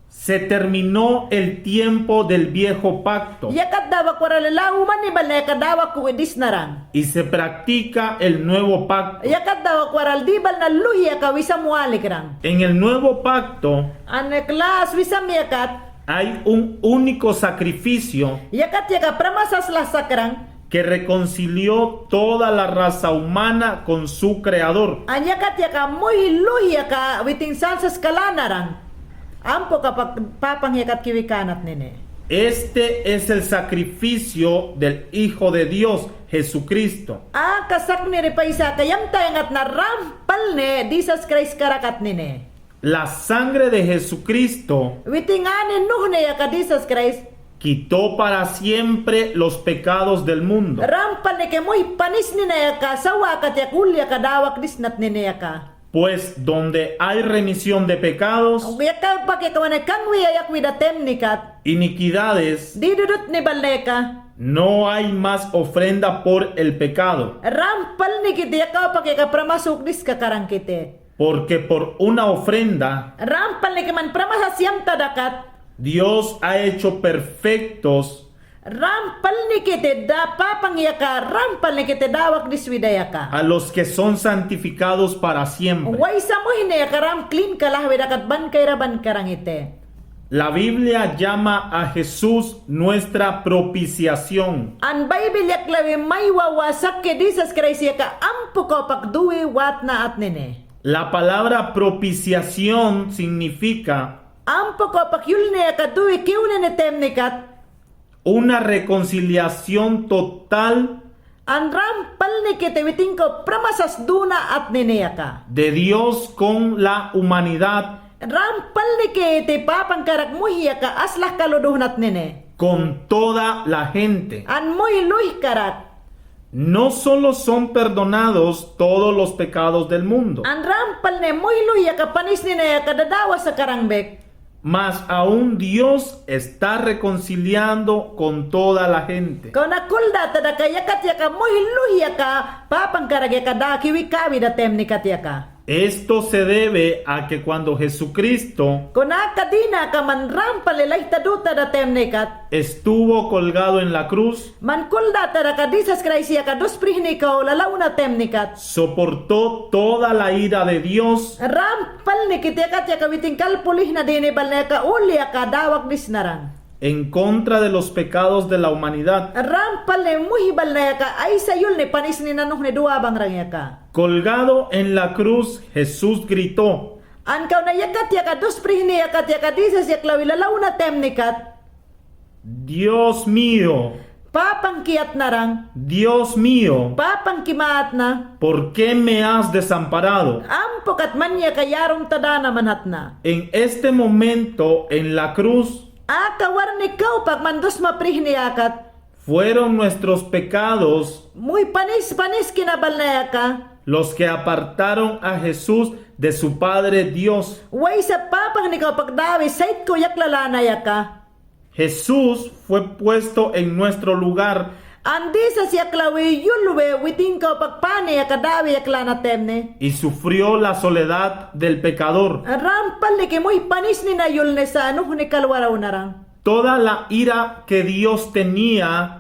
Se terminó el tiempo del viejo pacto. Yakat dawak waral law umani balna yaka dawak widisnaran. Y se practica el nuevo pacto. Yakat dawak waral di balna luhi yaka wisam walikran. En el nuevo pacto. An klas wisam yakat. Hay un único sacrificio. Yakat yaka pramasas lasakran. Que reconcilió toda la raza humana con su Creador. An yakat yaka muhi luhi yaka witin sansas kalanaran. Ampo ka pa-, papang yakat kiwi kanat nini. Este es el sacrificio del Hijo de Dios, Jesucristo. Aka sakniri paysa aka yamtayan katna rampalne Jisas Kraist karakat nini. La sangre de Jesucristo. Witin ani nuhne aka Jisas Kraist. Quitó para siempre los pecados del mundo. Rampalnike muhi panisnina aka sawakat yaka ul yaka dawak disnat nini aka. Pues donde hay remisión de pecados. Yaka pak yaka wane kangwiya yakwida temnikat. Iniquidades. Di dudutni balneka. No hay más ofrenda por el pecado. Rampalniki te yakaw pak yaka pramas ukdis ka karangkiti. Porque por una ofrenda Rampalniki man pramas siyam tadakat. Dios ha hecho perfectos Rampalniki te da papang yaka, rampalniki te dawak diswidayaka. A los que son santificados para siempre. Waysa muhni yaka ram klin kalahwidakat ban kayra ban karangiti. La Biblia llama a Jesús nuestra propiciación. An Baybil yaklawi maywawa sakke Jisas Kraist yaka ampo kawpak duwi watna atnini. La palabra propiciación significa Ampo kawpak yulni yaka duwi kiwni ni temnikat. Una reconciliación total An rampalniki te witin kaw pramas sduna atnini yaka. De Dios con la humanidad. Rampalniki te papang karak muhi yaka asla kaluduhun atnini. Con toda la gente. An muhi luhikarak. No solo son perdonados todos los pecados del mundo. An rampalni muhi luhi yaka panisnina yaka dadawa sa karangbek. Mas aún Dios está reconciliando con toda la gente. Kawna kuldata daka yakat yaka muhi luhi yaka papang karak yaka da kiwi kawi da temnikat yaka. Esto se debe a que cuando Jesucristo Kawna kadina ka man rampalni layta duta da temnikat. Estuvo colgado en la cruz. Man kuldata daka Jisas Kraist yaka dusprihni kaw lalaw na temnikat. Soportó toda la ira de Dios. Rampalniki te yakat yaka witin kalpulihna dini balna yaka ul yaka dawak disna rang. En contra de los pecados de la humanidad. Rampalni muhi balna yaka aysa yulni panisnina nuhni duwabangrang yaka. Colgado en la cruz, Jesús gritó. An kawna yakat yaka dusprihni yakat yaka Jisas yaklawi lalaw na temnikat. Dios mío. Papangki atna rang. Dios mío. Papangki ma atna. ¿Por qué me has desamparado? Ampo kat man yaka yarung tadana man atna. En este momento, en la cruz. Aka warni kawpak man dusmaprihni yakat. Fueron nuestros pecados Muhi panis, paniskina balna yaka. Los que apartaron a Jesús de su Padre Dios. Waysa papangni kawpak dawi saytku yaklalana yaka. Jesús fue puesto en nuestro lugar. An Jisas yaklawi yulwi witin kawpak pani yaka dawi yaklana temni. Y sufrió la soledad del pecador. Rampalniki muhi panisnina yulni sa nuhni kalwaraw naran. Toda la ira que Dios tenía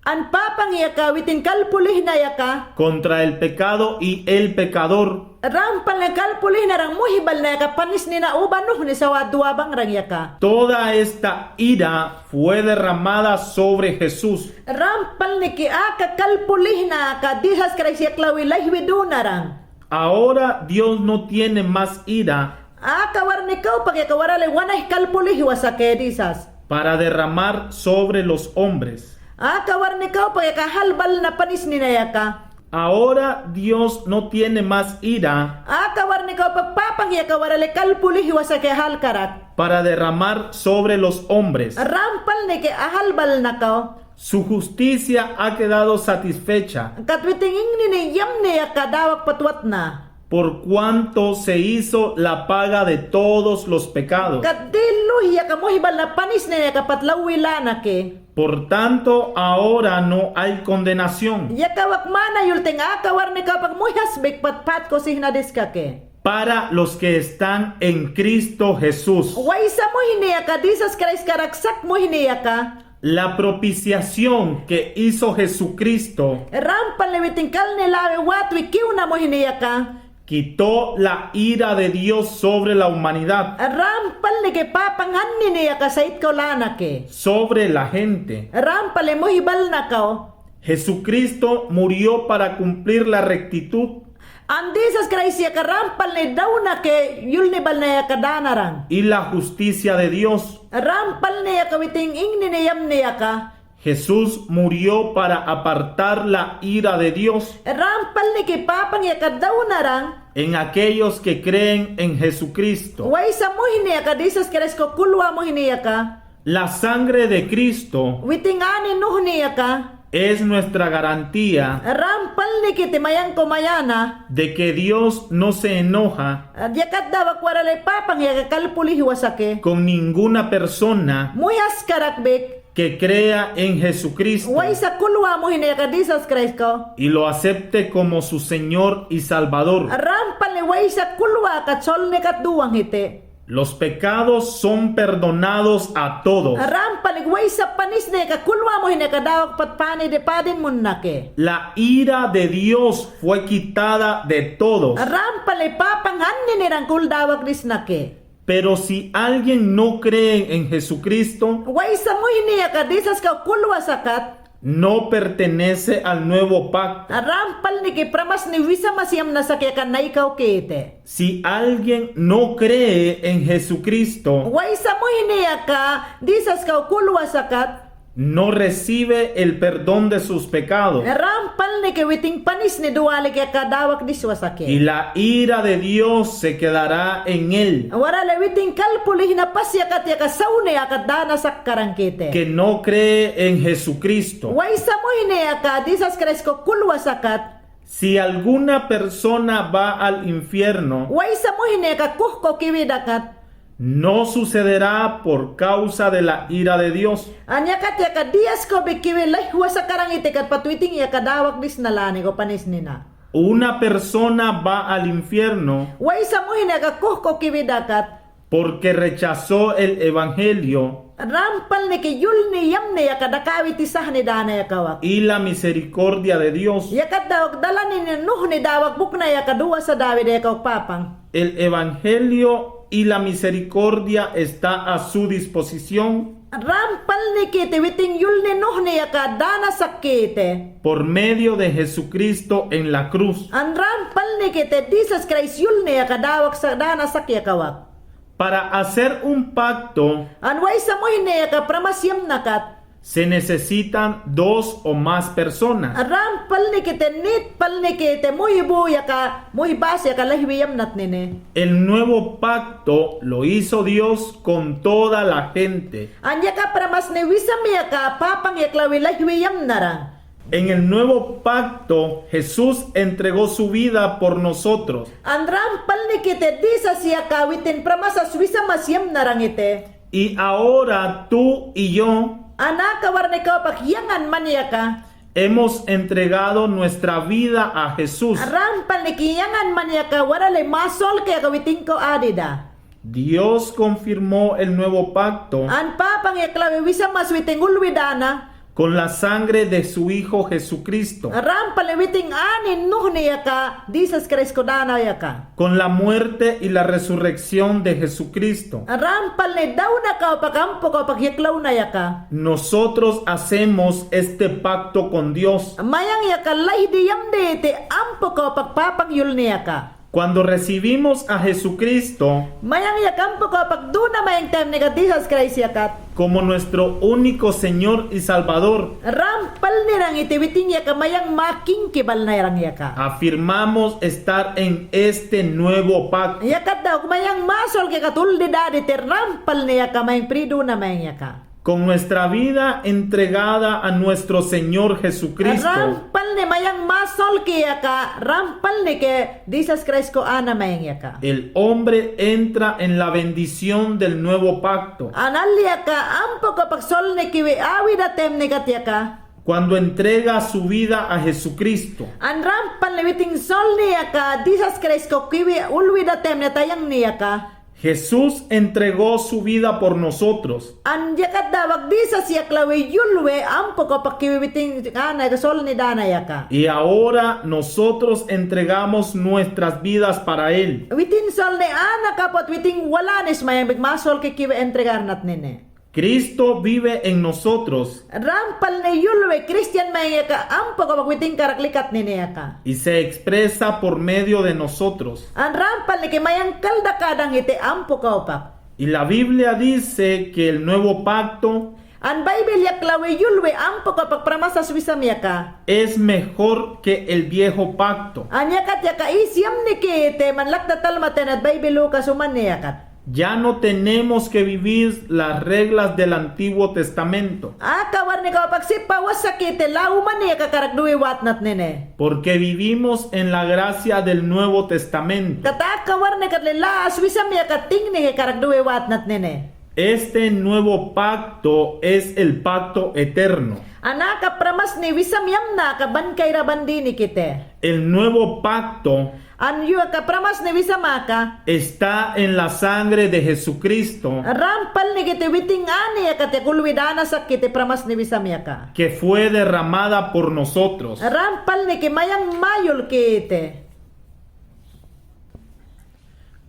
An papang yaka witin kalpulihna yaka. Contra el pecado y el pecador. Rampalni kalpulihna rang muhi balna yaka panisnina uba nuhni sawa duwabangrang yaka. Toda esta ira fue derramada sobre Jesús. Rampalniki aka kalpulihna aka Jisas Kraist yaklawi lahiwi duna rang. Ahora Dios no tiene más ira. Aka warni kawpak yaka warali wanay kalpulihiwa sake Jisas. Para derramar sobre los hombres. Aka warni kawpak yaka halbalna panisnina yaka. Ahora Dios no tiene más ira. Aka warni kawpak papang yaka warali kalpulihiwa sake halkarak. Para derramar sobre los hombres. Rampalniki halbalna kaw. Su justicia ha quedado satisfecha. Kat witin ingnini yamni yaka dawak patwatna. Por cuanto se hizo la paga de todos los pecados. Kat dil luhi yaka muhi balna panisnina yaka pat lawwi lanake. Por tanto, ahora no hay condenación. Yaka wak mana yulteng aka warni kawpak muhi asbik pat, pat kosihna diskake. Para los que están en Cristo Jesús. Waysa muhni yaka Jisas Kraist karak sak muhni yaka. La propiciación que hizo Jesucristo. Rampalni witin kalni lawi watwi kiwna muhni yaka. Quitó la ira de Dios sobre la humanidad. Rampalniki papang hannini yaka saytkaw lanake. Sobre la gente. Rampalni muhi balna kaw. Jesucristo murió para cumplir la rectitud. An Jisas Kraist yaka rampalni dawnake yulni balna yaka danarang. Y la justicia de Dios. Rampalni yaka witin ingnini yamni yaka. Jesús murió para apartar la ira de Dios. Rampalniki papang yaka dawnarang. En aquellos que creen en Jesucristo. Waysa muhni yaka Jisas Kraist kaw kulwa muhni yaka. La sangre de Cristo. Witin ani nuhni yaka. Es nuestra garantía. Rampalniki te mayangko mayana. De que Dios no se enoja. Yakat dawak warali papang yaka kalpulihiwa sake. Con ninguna persona. Muhi askarakbik. que crea en Jesucristo. Waysa kulwamuhina aka Jisas Kraist ko. Y lo acepte como su Señor y Salvador. Rampalni waysa kulwakat, solnikat duwangiti. Los pecados son perdonados a todos. Rampalni waysa panisni aka kulwamuhina aka dawak pat panidi padin munnake. La ira de Dios fue quitada de todos. Rampalni papang anninirangkul dawakdisnake. Pero si alguien no cree en Jesucristo, waysa muhni aka Jisas ko kulwasakat, no pertenece al nuevo pacto. Rampalniki pramasni wisama siyamnasak aka nai kawkiti. Si alguien no cree en Jesucristo, waysa muhni aka Jisas ko kulwasakat, no recibe el perdón de sus pecados. Rampalniki witin panisni duwaliki aka dawakdiswasaki. Y la ira de Dios se quedará en él. Warale witin kalpulihina pasiyakat aka sawniyakat dana sakkarangkiti. Que no cree en Jesucristo. Waysa muhni aka Jisas Kraist ko kulwasakat. Si alguna persona va al infierno, waysa muhni aka kuhko kiwidakat, no sucederá por causa de la ira de Dios. An yakat aka Dios ko bi kiwi lahiwa sakkarangitikat pat witin aka dawakdisna lani ko panisnina. Una persona va al infierno, waysa muhni aka kuhko kiwidakat, porque rechazó el evangelio, rampalniki yulni yamni aka dakawitisahni dana yakawak. Y la misericordia de Dios. Yakat dawak dalanini nuhni dawak buknayaka duwasa dawida yakawak papang. El evangelio y la misericordia está a su disposición. Rampalnikiti witin yulni nuhni aka dana sakkiti. Por medio de Jesucristo en la cruz. An rampalnikiti Jisas Kraist yulni aka dawak sa-, dana sak yakawak. Para hacer un pacto, an waysa muhni aka pramas yamnakat, se necesitan dos o más personas. Rampalnikiti, nitpalnikiti, muhbu yaka, muhbas yaka lahiwi yamnatnini. El nuevo pacto lo hizo Dios con toda la gente. An yaka pramasni wisam yaka papang yaklawi lahiwi yamnarang. En el nuevo pacto, Jesús entregó su vida por nosotros. An rampalnikiti Jisas yaka witin pramasas wisamas yamnarangiti. Y ahora tú y yo, an aka warni kawpak yangan man yaka, hemos entregado nuestra vida a Jesús. Rampalniki yangan man yaka warale masolki aka witin ko adida. Dios confirmó el nuevo pacto. An papang yaklawi wisamas witin ulwi dana. Con la sangre de su Hijo Jesucristo. Rampalni witin anin nuhni yaka Jisas Kraist ko dana yaka. Con la muerte y la resurrección de Jesucristo. Rampalni dawna kawpak ampo kawpak yaklawna yaka. Nosotros hacemos este pacto con Dios. Mayang yaka laydi yamditi ampo kawpak papang yulni yaka. Cuando recibimos a Jesucristo, mayang yaka ampo kawpak duna mayang taymni ka Jisas Kraist yakat, como nuestro único Señor y Salvador, rampalnirangiti witin yaka mayang makingki balnirang yaka. Afirmamos estar en este nuevo pacto. Yakat dawak mayang masolki aka tuldi daditi rampalni yaka mayang piri duna mayang yaka. Con nuestra vida entregada a nuestro Señor Jesucristo, rampalni mayang masolki yaka, rampalniki Jisas Kraist ko ana mayang yaka. El hombre entra en la bendición del nuevo pacto. An alli yaka ampo kawpak solni kiwi awida taymni kat yaka. Cuando entrega su vida a Jesucristo. An rampalni witin solni yaka Jisas Kraist ko kiwi ulwida taymni tayangni yaka. Jesús entregó su vida por nosotros. An yakat dawak Jisas yaklawi yulwi ampo kawpak kiwi witin ana yaka solni dana yaka. Y ahora nosotros entregamos nuestras vidas para Él. Witin solni ana kapot witin walanis mayang bik masolki kiwi entregarnatnini. Cristo vive en nosotros. Rampalni yulwi Kristian mayang yaka ampo kawpak witin karaklikatnini yaka. Y se expresa por medio de nosotros. An rampalniki mayang kaldakadangiti ampo kawpak. Y la Biblia dice que el nuevo pacto, an Baibil yaklawi yulwi ampo kawpak pramasas wisam yaka, es mejor que el viejo pacto. An yakat yaka i siyamnikiti man lakta talmatenat Baibil Lukas umani yakat. Ya no tenemos que vivir las reglas del Antiguo Testamento. Aka warni kawpak sipa wasakiti law umani yaka karak duwi watnatnini. Porque vivimos en la gracia del Nuevo Testamento. Kat aka warni katli law wisam yaka tingniki karak duwi watnatnini. Este nuevo pacto es el pacto eterno. An aka pramasni wisam yamna aka ban kayraban dini kite. El nuevo pacto An yu aka pramasni wisam aka está en la sangre de Jesucristo, ram palniki te witing ani aka te kulwi dana sak kite pramasni wisam aka, que fue derramada por nosotros. Ram palniki mayang mayul kite.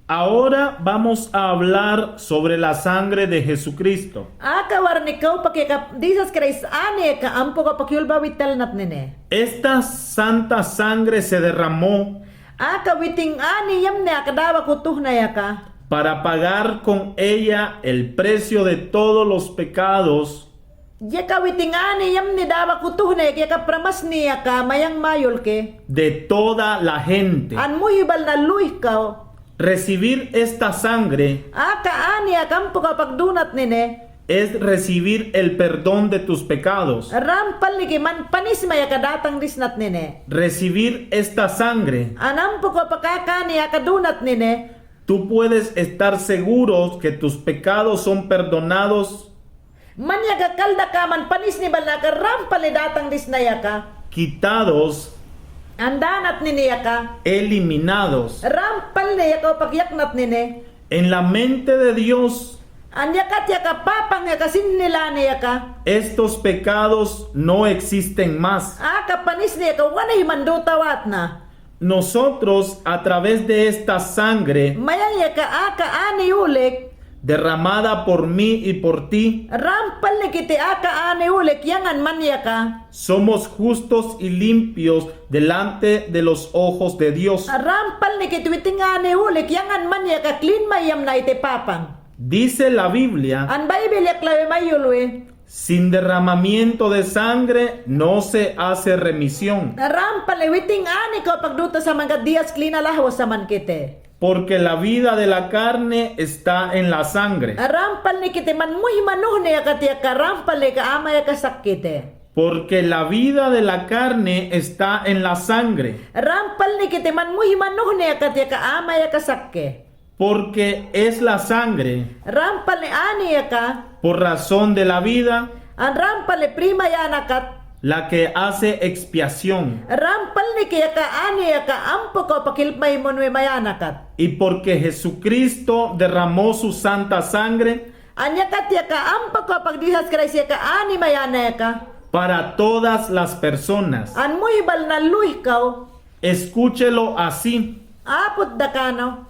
Ahora vamos a hablar sobre la sangre de Jesucristo. Aka warni kawpak aka Jisas Kraist ani aka ampo kawpak yulbawi talnatnine. Esta santa sangre se derramó Aka witing ani yamni aka dawak utuhnay aka para pagar con ella el precio de todos los pecados Yaka witing ani yamni dawak utuhnay aka pramasni aka mayang mayul ke de toda la gente. An muhibal na luhikaw. Recibir esta sangre Aka ani aka ampo kawpak dunatnine es recibir el perdón de tus pecados. Ram palniki man panisma aka datang disnatnine. Recibir esta sangre An ampo kawpak aka ani aka dunatnine. Tú puedes estar seguro que tus pecados son perdonados. Man aka kaldaka man panisni bal na aka ram palni datang disna aka. Quitados. An danatnine aka. Eliminados. Ram palni aka kawpak yaknatnine. En la mente de Dios. An yakat aka papang aka sinni lani aka. Estos pecados no existen más. Aka panisni aka wanih man dutawatna. Nosotros, a través de esta sangre Mayang aka aka ani ulik derramada por mí y por ti, ram palniki te aka ani ulik yangan man aka. Somos justos y limpios delante de los ojos de Dios. Ram palniki te witing ani ulik yangan man aka klin mayamna ite papang. Dice la Biblia, An Baybil yaklawi mayulwi. Sin derramamiento de sangre no se hace remisión. Ram palni witing ani kawpak duta samanka Dios klina lahwa saman kite. Porque la vida de la carne está en la sangre. Ram palniki te man muhima nuhni aka te aka ram palni aka amay aka sak kite. Porque la vida de la carne está en la sangre. Ram palniki te man muhima nuhni aka te aka amay aka sak ke. Porque es la sangre Ram palni ani aka. Por razón de la vida An ram palni pri mayanakat. La que hace expiación. Ram palniki aka ani aka ampo kawpak hilp maymunwe mayanakat. Y porque Jesucristo derramó su santa sangre An yakat aka ampo kawpak Jisas Kraist aka ani mayana aka. Para todas las personas. An muhibal na luhikaw. Escúchelo así. Aput dakano.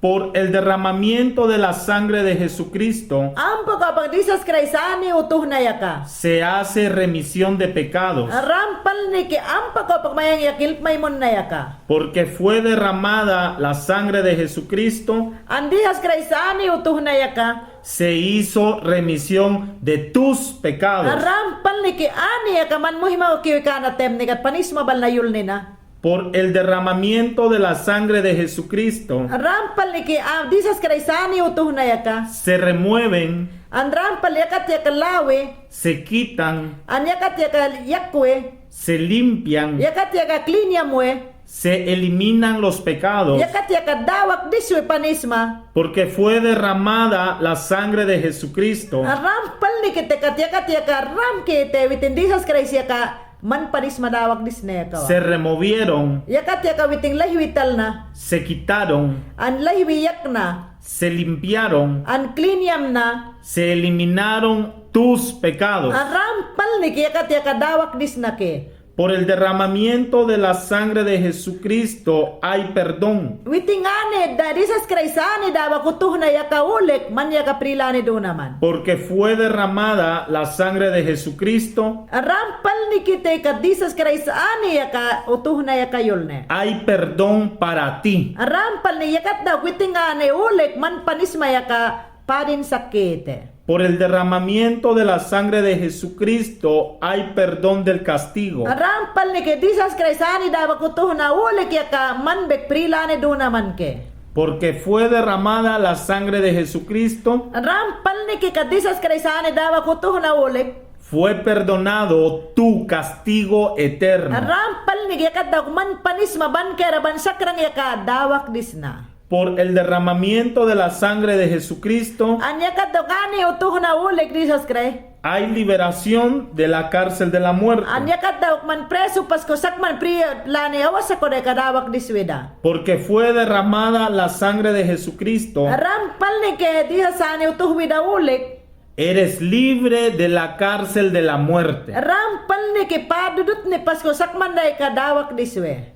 Por el derramamiento de la sangre de Jesucristo Ampo kawpak Jisas Kraist ani utuhnay aka. se hace remisión de pecados. Ram palniki ampo kawpak mayang aka hilp maymunnay aka. Porque fue derramada la sangre de Jesucristo An Jisas Kraist ani utuhnay aka. se hizo remisión de tus pecados. Ram palniki ani aka man muhima ukiwi kana temnikat panisma bal na yulnina. Por el derramamiento de la sangre de Jesucristo Ram palniki a Jisas Kraist ani utuhnay aka. se remueven An ram palni yakat aka lawi. se quitan An yakat aka yakwe. se limpian Yakat aka klin yamwe. se eliminan los pecados. Yakat aka dawak diswe panisma. Porque fue derramada la sangre de Jesucristo Ram palniki te kat yakat aka ram kite witin Jisas Kraist aka man panisma dawak disna aka. Se removieron Yakat aka witing lahiwi talna. se quitaron An lahiwi yakna. se limpiaron An klin yamna. se eliminaron tus pecados. An ram palniki yakat aka dawak disna ke. Por el derramamiento de la sangre de Jesucristo hay perdón. Witing ani da Jisas Kraist ani dawak utuhnay aka ulik man aka pri lani dunaman. Porque fue derramada la sangre de Jesucristo Ram palniki te kat Jisas Kraist ani aka utuhnay aka yulne. hay perdón para ti. Ram palni yakat dawak witing ani ulik man panisma aka padin sak kite. Por el derramamiento de la sangre de Jesucristo hay perdón del castigo. Ram palniki Jisas Kraist ani dawak utuhna ulik aka man bek pri lani dunaman ke. Porque fue derramada la sangre de Jesucristo Ram palniki kat Jisas Kraist ani dawak utuhna ulik fue perdonado tu castigo eterno. Ram palniki yakat dawak man panisma ban kayraban sakrang aka dawak disna. Por el derramamiento de la sangre de Jesucristo, an yakat dawak ani utuhna ulik Jisas Kraist, hay liberación de la cárcel de la muerte. An yakat dawak man presu pasko sakman pri lani awa sako de kadawak diswida. Porque fue derramada la sangre de Jesucristo, ran palnike Jisas ani utuhwida ulik, eres libre de la cárcel de la muerte. Ran palnike padudutni pasko sakman de kadawak diswe.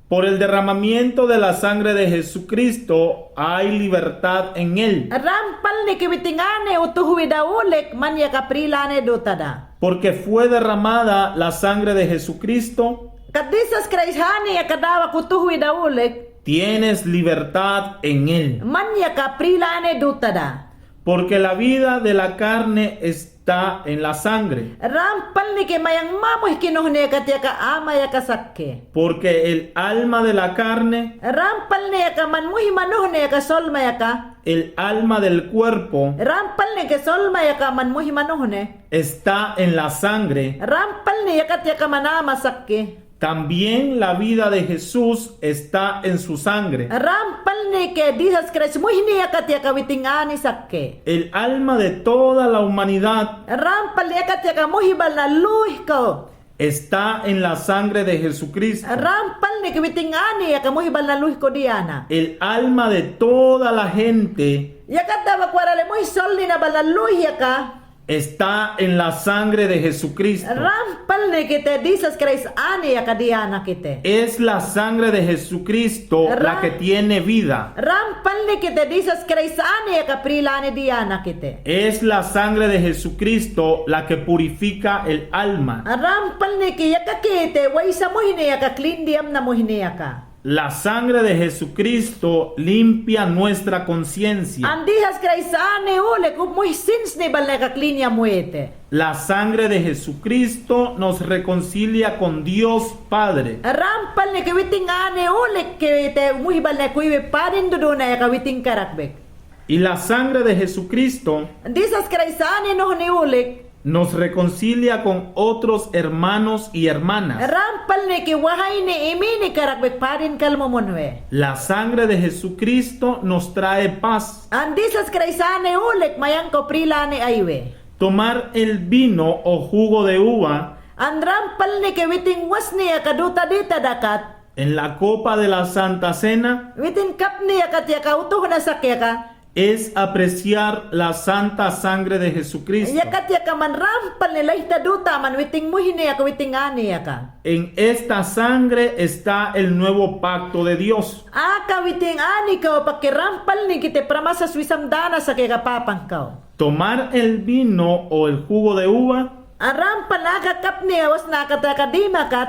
Por el derramamiento de la sangre de Jesucristo hay libertad en él. Ran palnike witin ani utuhwida ulik man yaka pri lani dutada. Porque fue derramada la sangre de Jesucristo, kat Jisas Kraist ani yaka dawak utuhwida ulik, tienes libertad en él. Man yaka pri lani dutada. Porque la vida de la carne está en la sangre. Ran palnike mayang mamuhik kinuhni yaka tiyaka ama yaka sakke. Porque el alma de la carne, ran palnike yaka man muhik manuhni yaka solma yaka, el alma del cuerpo, ran palnike solma yaka man muhik manuhni, está en la sangre. Ran palnike yaka tiyaka man ama sakke. También la vida de Jesús está en su sangre. Ran palnike Jisas Kraist muhni yaka tiyaka witin ani sakke. El alma de toda la humanidad, ran palnike yaka tiyaka muhibalna luhiko, está en la sangre de Jesucristo. Ran palnike witin ani yaka muhibalna luhiko diyana. El alma de toda la gente, yakat dawak warale muhik solni nabalna luhi yaka, está en la sangre de Jesucristo. Ran palnikite Jisas Kraist ani yaka diyana kite. Es la sangre de Jesucristo la que tiene vida. Ran palnikite Jisas Kraist ani yaka pri lani diyana kite. Es la sangre de Jesucristo la que purifica el alma. Ran palnike yaka kite waysa muhni yaka, klin diyamna muhni yaka. La sangre de Jesucristo limpia nuestra conciencia. An Jisas Kraist ani ulik muhik sinsni balna yaka klin yamwite. La sangre de Jesucristo nos reconcilia con Dios Padre. Ran palnike witin ani ulik kite muhibalna kuiwi padin duduna yaka witin karakbek. Y la sangre de Jesucristo, Jisas Kraist ani nuhni ulik, nos reconcilia con otros hermanos y hermanas. Ran palnike wahayni imini karakbek padin kalmumunwe. La sangre de Jesucristo nos trae paz. An Jisas Kraist ani ulik mayangko pri lani aywe. Tomar el vino o jugo de uva, an ran palnike witin wasni yaka duta dita dakat, en la copa de la Santa Cena, witin kapni yaka tiyaka utuhna sakke yaka, es apreciar la santa sangre de Jesucristo. Yakat yaka man ran palni layta duta man witin muhni yaka, witin ani yaka. En esta sangre está el nuevo pacto de Dios. Aka witin ani kao pakke ran palnikite pramasa swisam dana sakke yaka papan kao. Tomar el vino o el jugo de uva, an ran palni aka kapni wasna aka tiyaka dimakat,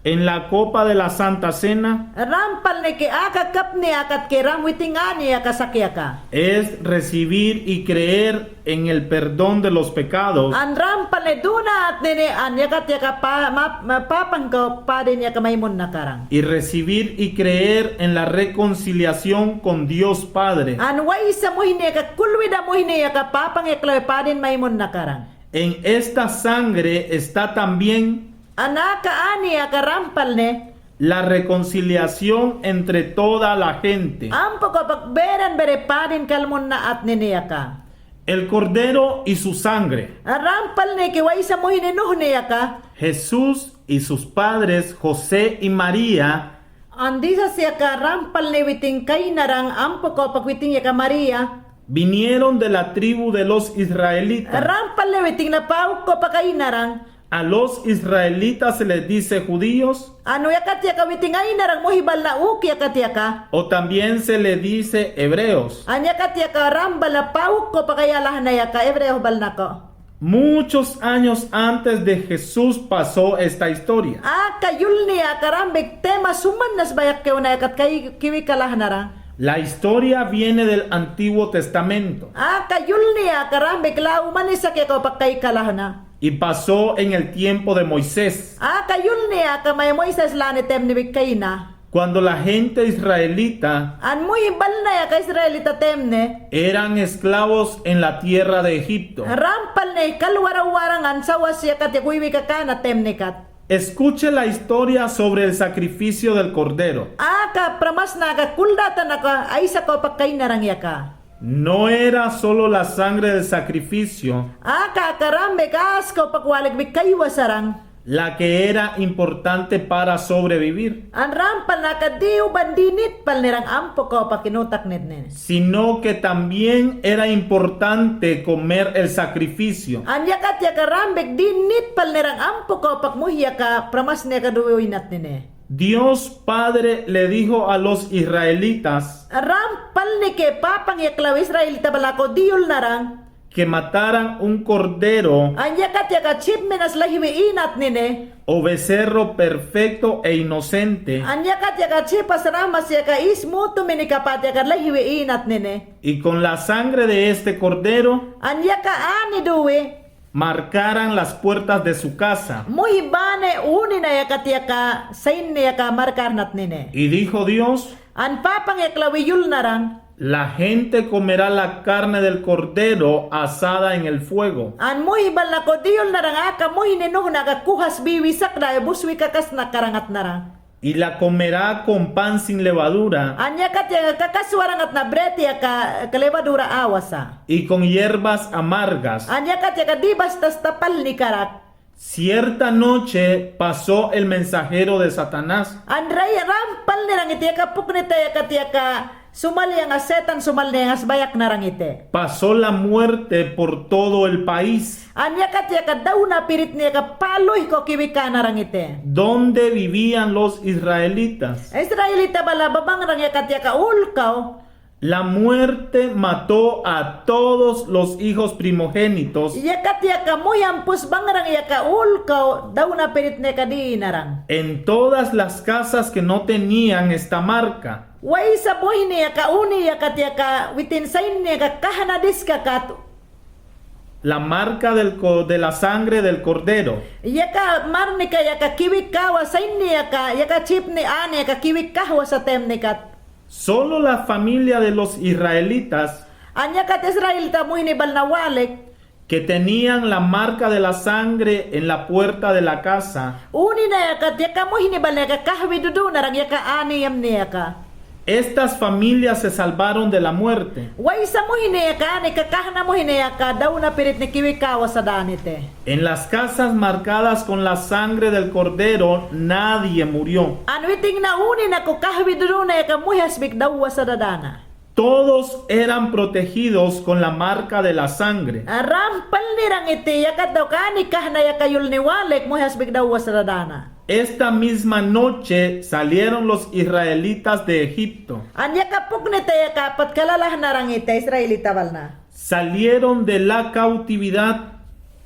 en la copa de la Santa Cena, ran palnike aka kapni akat ke ran witin ani yaka sakke yaka, es recibir y creer en el perdón de los pecados, an ran palni dunat nene an yakat yaka pa-, ma-, ma-, papan kao padin yaka maymun nakaran. Y recibir y creer en la reconciliación con Dios Padre. An waysa muhni yaka, kulwida muhni yaka papan yaka lawe padin maymun nakaran. En esta sangre está también, an aka ani yaka ran palni, la reconciliación entre toda la gente, ampo kao pak beran bere padin kalmunna'at nene yaka. El Cordero y su sangre. Ran palnike waysa muhni nuhni yaka. Jesús y sus padres, José y María, an Jisas yaka ran palni witin kaynaran ampo kao pak witin yaka María, vinieron de la tribu de los israelitas. Ran palni witin na pawuk kao pak kaynaran. A los israelitas se les dice judíos, an yakat yaka witin kaynaran muhibalna ukit yakat yaka, o también se les dice hebreos, an yakat yaka ran balna pawuk kao pak kaya lahna yaka, hebreos balna kao. Muchos años antes de Jesús pasó esta historia. Aka yulni aka rambek tema suman nas bayak kew na yakat kay kiwika lahnaran. La historia viene del Antiguo Testamento. Aka yulni aka rambek law mani sakke kao pak kayka lahna. Y pasó en el tiempo de Moisés. Aka yulni aka may Moises lani temni bikayna. Cuando la gente israelita, an muhibalna yaka israelita temni, eran esclavos en la tierra de Egipto, ran palni kalwarawaran an sawas yakat yaka kuywika Kanaan temni kat. Escuche la historia sobre el sacrificio del cordero. Aka pramasna aka kuldatan aka aisa ko pakay narang yaka. No era solo la sangre del sacrificio Aka, aka rambek asko pakwalek bi kaywa sarang. la que era importante para sobrevivir, An rampal na aka di uban di nitpal nirang ampo ko pakinutak nitnini. sino que también era importante comer el sacrificio. An yakat yaka rambek di nitpal nirang ampo ko pakmuhi yaka pramasna aka duwi uynatnini. Dios Padre le dijo a los israelitas Rampal nike papang yaklawi Israelita bal na ko diyul narang que mataran un cordero An yakat yaka chip minas lahiwi inatnini. o becerro perfecto e inocente. An yakat yaka chipas ramas yaka ismutu mini kapat yaka lahiwi inatnini. Y con la sangre de este cordero An yaka ani duwi marcaran las puertas de su casa. Muhibane uni na yakat yaka sayin ni yaka markarnatnini. Y dijo Dios, An papang yaklawi yul narang. La gente comerá la carne del cordero asada en el fuego. An muhibal na ko diyul narang aka muhini nuhna aka kuhas biwi sakda e buswi kakasna karangat narang. Y la comerá con pan sin levadura. An yakat yaka kakaswa rangatna bret yaka levadura awa sa. Y con hierbas amargas. An yakat yaka di bastas tapal ni karak. Cierta noche pasó el mensajero de Satanás. An ray rampal nirang iti yaka puknita yakat yaka sumal yang a Setan sumal yang a sbayak narang iti. Pasó la muerte por todo el país. An yakat yaka daw na pirit ni yaka paluy ko kiwika narang iti. Donde vivían los israelitas. Israelita bal a babangrang yakat yaka ulkaw. La muerte mató a todos los hijos primogénitos. Yakat yaka muhi ampu sbangrang yaka ulkaw daw na pirit ni yaka di narang. En todas las casas que no tenían esta marca. Waysa muhini yaka uni yakat yaka witin sayin ni yaka kahna diskakat. La marca del co-, de la sangre del cordero. Yaka marnika yaka kiwik kahwa sayin ni yaka, yaka chip ni ani yaka kiwik kahwa sa taymnikat. Solo la familia de los israelitas An yakat Israelita muhini bal na walek. que tenían la marca de la sangre en la puerta de la casa. Uni na yakat yaka muhini bal na yaka kahwi dudu narang yaka ani yamni yaka. Estas familias se salvaron de la muerte. Waysa muhini yaka ani ka kahna muhini yaka daw na pirit ni kiwik kahwa sa daniti. En las casas marcadas con la sangre del cordero nadie murió. An witin na uni na ko kahwi dudu na yaka muhi asbik dawwa sa dadana. Todos eran protegidos con la marca de la sangre. Rampal nirang iti yakat daw ka ani kahna yaka yul ni walek muhi asbik dawwa sa dadana. Esta misma noche salieron los israelitas de Egipto. An yaka puknita yaka pat kalalah narang iti Israelita bal na. Salieron de la cautividad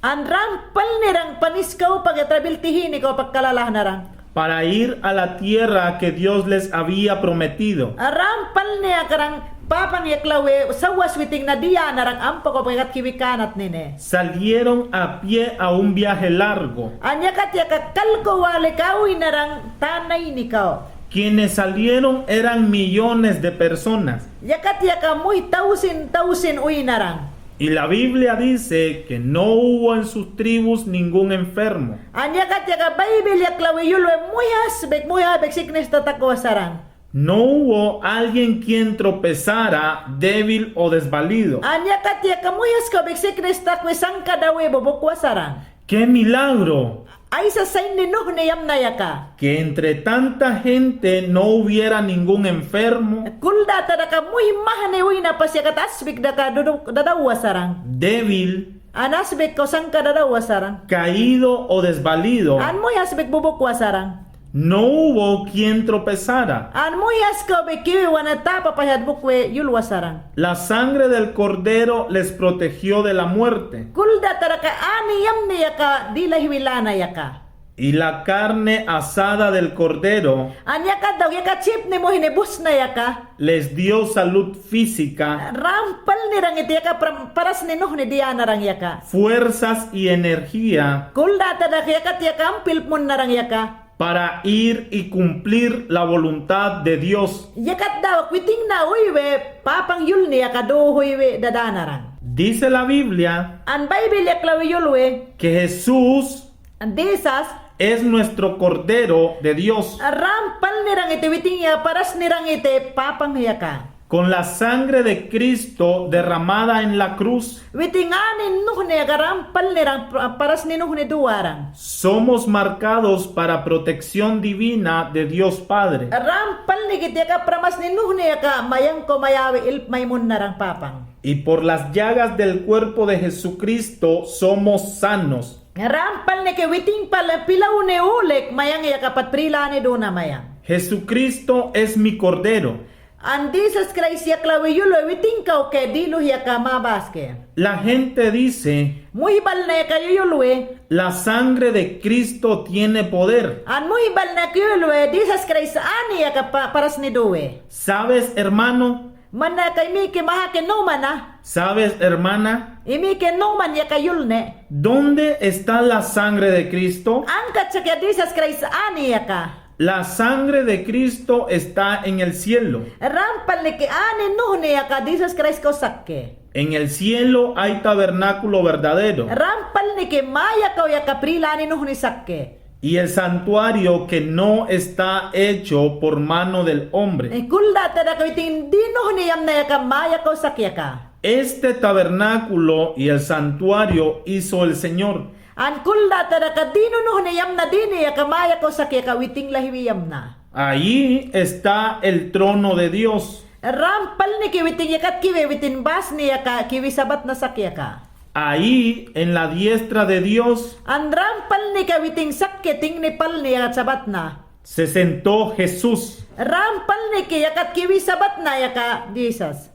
An rampal nirang paniskaw pag trabil tihini ko pag kalalah narang. para ir a la tierra que Dios les había prometido. Rampal ni akarang papang yaklawi sawas witin na diya narang ampo ko pag kiwik kanatnini. Salieron a pie a un viaje largo. An yakat yaka kalko wali ka uy narang tanay ni kao. Quienes salieron eran millones de personas. Yakat yaka muhi tawsin tawsin uy narang. Y la Biblia dice que no hubo en sus tribus ningún enfermo. An yakat yaka Baybil yaklawi yulwe muhi asbik, muhi asbik siknis tatakwa sarang. No hubo alguien quien tropezara débil o desvalido. An yakat yaka muhi askobik siknis takwi sangka dawi bubukwa sarang. ¡Qué milagro! Aysa saynni nuhni yamna yaka. Que entre tanta gente no hubiera ningún enfermo. Kuldata daka muhi mahni uy na pas yakat asbik daka dudu, dadawwa sarang. Débil. An asbik ko sangka dadawwa sarang. Caído o desvalido. An muhi asbik bubukwa sarang. No hubo quien tropezara. An muhi askobik kiwi wan tapa payhat bukwe yulwa sarang. La sangre del cordero les protegió de la muerte. Kuldata daka ani yamni yaka dila hiwi lana yaka. Y la carne asada del cordero. An yakat daw yaka chipni muhini busna yaka. Les dio salud física. Rampal nirang iti yaka pram-, parasni nuhni diya narang yaka. Fuerzas y energía. Kuldata daka yakat yaka ampil pmun narang yaka. Para ir y cumplir la voluntad de Dios. Yakat daw witin na uywe papang yulni yaka duhu uywe dada narang. Dice la Biblia. An Baybil yaklawi yulwe. Que Jesús. An Jisas. es nuestro Cordero de Dios. Ram palnirangiti witin ya parasnirangiti Papang hiyaka. Con la sangre de Cristo derramada en la cruz. Witin ani nuhni yaka ram palnirang, parasni nuhni duwarang. Somos marcados para protección divina de Dios Padre. Ram palnikiti yaka pramasni nuhni yaka mayangko mayawi ilp maymunnarang Papang. Y por las llagas del cuerpo de Jesucristo somos sanos. Ram palniki witin pal pilawni ulik mayang yaka pat prilani duna mayang. Jesucristo es mi cordero. An Jisas Kraist yakla wi yulwi witin kawki dilu hiyaka mabaski. La gente dice, muhbalna yaka yuyulwi. La sangre de Cristo tiene poder. An muhbalna yaka yuyulwi Jisas Kraist ani yaka parasni duwi. ¿Sabes, hermano? Mana yaka imiki mahaki numana. ¿Sabes, hermana? Imiki numan yaka yulni. ¿Dónde está la sangre de Cristo? Anka chakya Jisas Kraist ani yaka. La sangre de Cristo está en el cielo. Ram palniki ani nuhni yaka Jisas Kraist ko sakki. En el cielo hay tabernáculo verdadero. Ram palniki mayakaw yaka prilani nuhni sakki. Y el santuario que no está hecho por mano del hombre. Kuldata daka witin di nuhni yamna yaka mayakaw sakki yaka. Este tabernáculo y el santuario hizo el Señor. An kuldata daka di nuhni yamna dini yaka mayakaw sakki yaka witin lahiwi yamna. Ahí está el trono de Dios. Ram palniki witin yakat kiwi witin basni yaka kiwi sabatna sakki yaka. Ahí, en la diestra de Dios, an ram palniki witin sakki tingni palni yakat sabatna, se sentó Jesús. Ram palniki yakat kiwi sabatna yaka Jisas.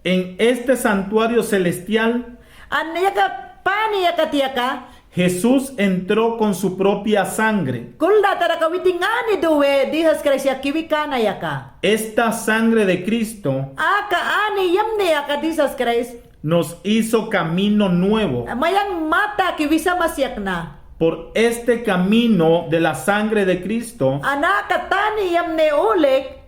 En este santuario celestial, an yaka pani yakat yaka, Jesús entró con su propia sangre. Kuldata daka witin ani duwi Jisas Kraist ya kiwi kana yaka. Esta sangre de Cristo, aka ani yamni yaka Jisas Kraist, nos hizo camino nuevo. Mayang mata kiwi sama siyakna. Por este camino de la sangre de Cristo, an aka tani yamni ulik,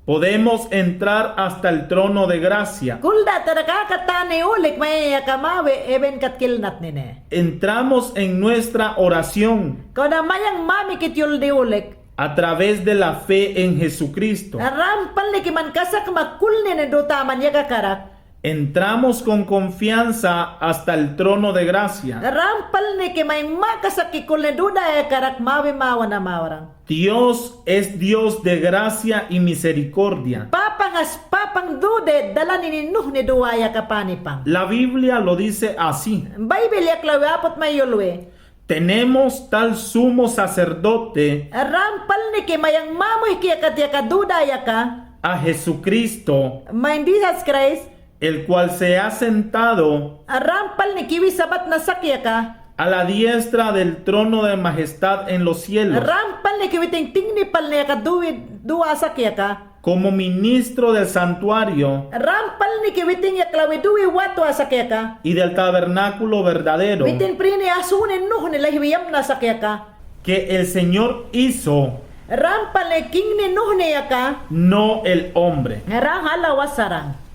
podemos entrar hasta el trono de gracia. Kuldata daka aka tani ulik mayang yaka mawi heben katkilnatnini. Entramos en nuestra oración. Kawna mayang mamikit yuldi ulik. A través de la fe en Jesucristo. Ram palniki man kasakma kulnini dutaman yaka karak. Entramos con confianza hasta el trono de gracia. Ram palniki mayang ma kasakki kulni duda yaka karak mawi mawana mawarang. Dios es Dios de gracia y misericordia. Papang as Papang dude dalanini nuhni duwa yaka panipang. La Biblia lo dice así. Baybil yakla wi apot mayulwi. Tenemos tal sumo sacerdote. Ram palniki mayang mamuhiki yakat yaka duda yaka. A Jesucristo. Mayang Jisas Kraist. El cual se ha sentado. Ram palniki kiwi sabatna sakki yaka. A la diestra del trono de majestad en los cielos. Ram palniki witin tingni palni yaka duwi duwa sakki yaka. Como ministro del santuario. Ram palniki witin yakla wi duwi watwa sakki yaka. Y del tabernáculo verdadero. Witin prini asuni nuhni lahiwi yamna sakki yaka. Que el Señor hizo. Ram palniki kingni nuhni yaka. No el hombre. Ran ala wasarang.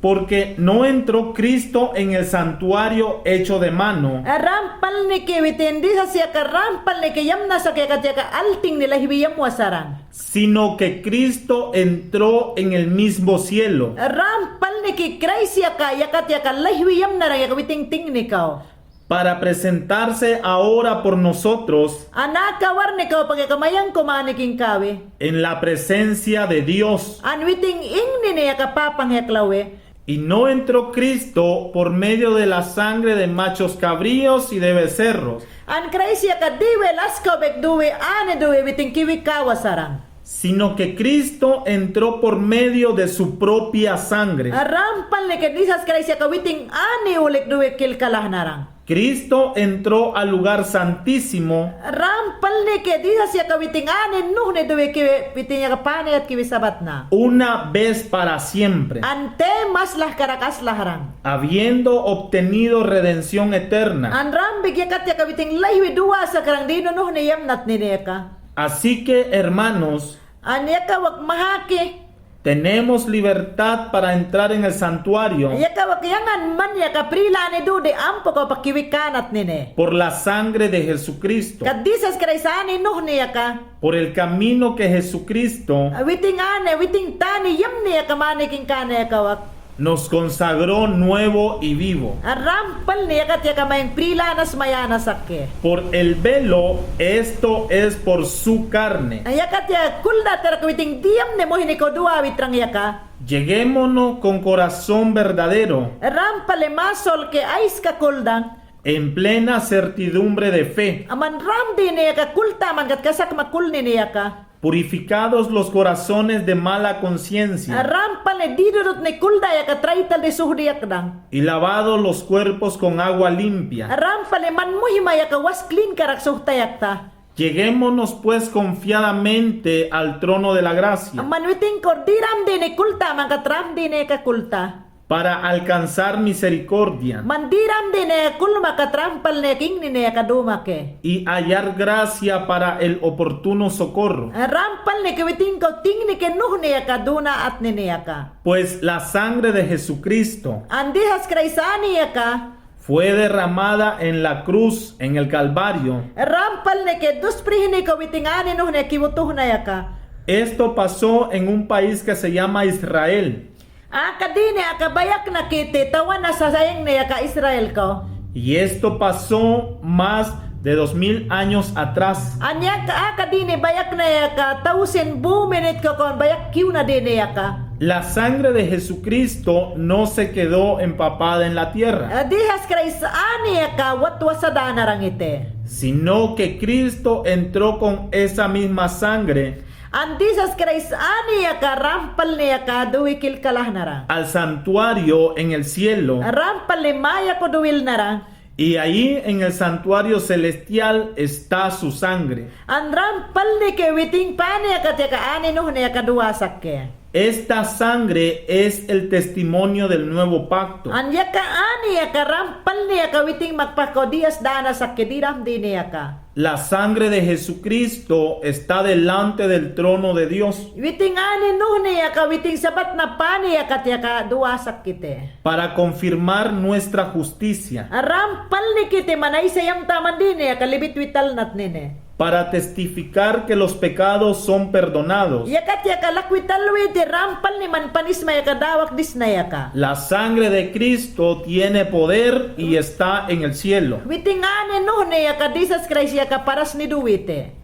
Porque no entró Cristo en el santuario hecho de mano. Ram palniki witin Jisas yaka ram palniki yamna sakki yaka altingni lahiwi yamwa sarang. Sino que Cristo entró en el mismo cielo. Ram palniki Kraist yaka yakat yaka lahiwi yamnarang yaka witin tingni kaw. Para presentarse ahora por nosotros. An aka warni kawpakka mayangko mani kingkawi. En la presencia de Dios. An witin ingnini yaka Papang yakla wi. Y no entró Cristo por medio de la sangre de machos cabríos y de becerros. An Kraist yaka diwel askawbek duwi ani duwi witin kiwi kawa sarang. Sino que Cristo entró por medio de su propia sangre. Ram palniki Jisas Kraist yaka witin ani ulik duwi kilkalahnarang. Cristo entró al lugar santísimo. Ram palniki Jisas yaka witin ani nuhni duwi kiwi witin yaka paniyat kiwi sabatna. Una vez para siempre. Ante maslah karak aslahrang. Habiendo obtenido redención eterna. An rambik yakat yaka witin lahiwi duwa sakrang dinu nuhni yamnatnini yaka. Así que, hermanos, an yaka wak mahaki. Tenemos libertad para entrar en el santuario. Iyaka wak iyangan man iyaka prilanen dudi ampo ko pakiwi kanatnen e. Por la sangre de Jesucristo. Ka Jisas Kraist ane nuhne iyaka. Por el camino que Jesucristo. Witing ane, witing tani yamne iyaka mane king kane iyaka wak. Nos consagró nuevo y vivo. Rampalne iyakat iyaka mayang prilanas mayana sakke. Por el velo, esto es por su carne. Iyakat iyaka kulda tarak witing diyamne muhini ko duwawi trang iyaka. Lleguémonos con corazón verdadero. Rampale masolke aiska kuldan. En plena certidumbre de fe. Aman ramdine iyaka kulta aman kat kasakma kulnine iyaka. Purificados los corazones de mala conciencia. Rampalne didurutne kulda iyaka traital de suhdiyakdan. Y lavados los cuerpos con agua limpia. Rampalne man muhima iyaka was klin karak suhtayakta. Lleguémonos pues confiadamente al trono de la gracia. Aman witing ko diramdine kulta aman kat ramdine iyaka kulta. Para alcanzar misericordia. Man diramdine kulma kat rampalne kingnine iyaka dumake. Y hallar gracia para el oportuno socorro. Rampalne ke witing ko tingnike nuhne iyaka duna atnine iyaka. Pues la sangre de Jesucristo. An Jisas Kraist ane iyaka. Fue derramada en la cruz, en el Calvario. Rampalne ke dus prihniko witing ane nuhne kiwutuhna iyaka. Esto pasó en un país que se llama Israel. Aka dine aka bayakna kiti tawana sasayangne iyaka Israel ko. Y esto pasó más de dos mil años atrás. An iyaka aka dine bayakna iyaka tawsin buminit ko kon bayak kiwna dine iyaka. La sangre de Jesucristo no se quedó empapada en la tierra. Jisas Kraist ane iyaka watwasa danarang ite. Sino que Cristo entró con esa misma sangre. An Jisas Kraist ane iyaka rampalne iyaka duwi kilkalahnarang. Al santuario en el cielo. Rampalne maya ko duwilnarang. Y ahí en el santuario celestial está su sangre. An rampalne ke witing pane iyaka tiyaka ane nuhne iyaka duwa sakke. Esta sangre es el testimonio del nuevo pacto. An iyaka ane iyaka rampalne iyaka witing makpak ko diyas dana sakke diramdine iyaka. La sangre de Jesucristo está delante del trono de Dios. Witing ane nuhne iyaka witing sabatna pane iyaka tiyaka duwa sakkite. Para confirmar nuestra justicia. Rampalne kite manaysa yamta man dine iyaka libit wital natnine. Para testificar que los pecados son perdonados. Iyaka tiyaka lakwital witi rampalne man panisma iyaka dawakdisna iyaka. La sangre de Cristo tiene poder y está en el cielo. Witing ane nuhne iyaka Jisas Kraist iyaka parasni duwite.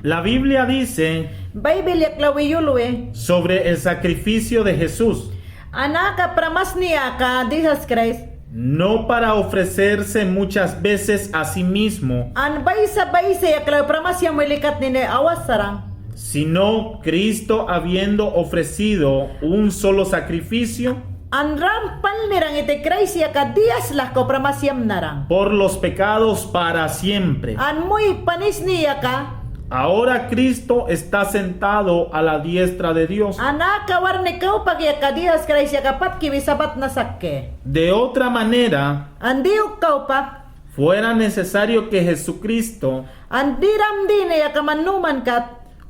La Biblia dice. Baybil yaklawi yulwi. Sobre el sacrificio de Jesús. An aka pramasni aka Jisas Kraist. No para ofrecerse muchas veces a sí mismo. An baysa baysa yaklawi pramas yamwi likat nine awasaran. Sino Cristo habiendo ofrecido un solo sacrificio. An rampalnirang ite Kraist iyaka diyas lako pramas yamnarang. Por los pecados para siempre. An muhi panisni iyaka. Ahora Cristo está sentado a la diestra de Dios. An aka warni kawpak iyaka Jisas Kraist iyaka patkiwi sabatna sakke. De otra manera. An diyuk kawpak. Fuera necesario que Jesucristo. An diramdine iyaka man numan kat.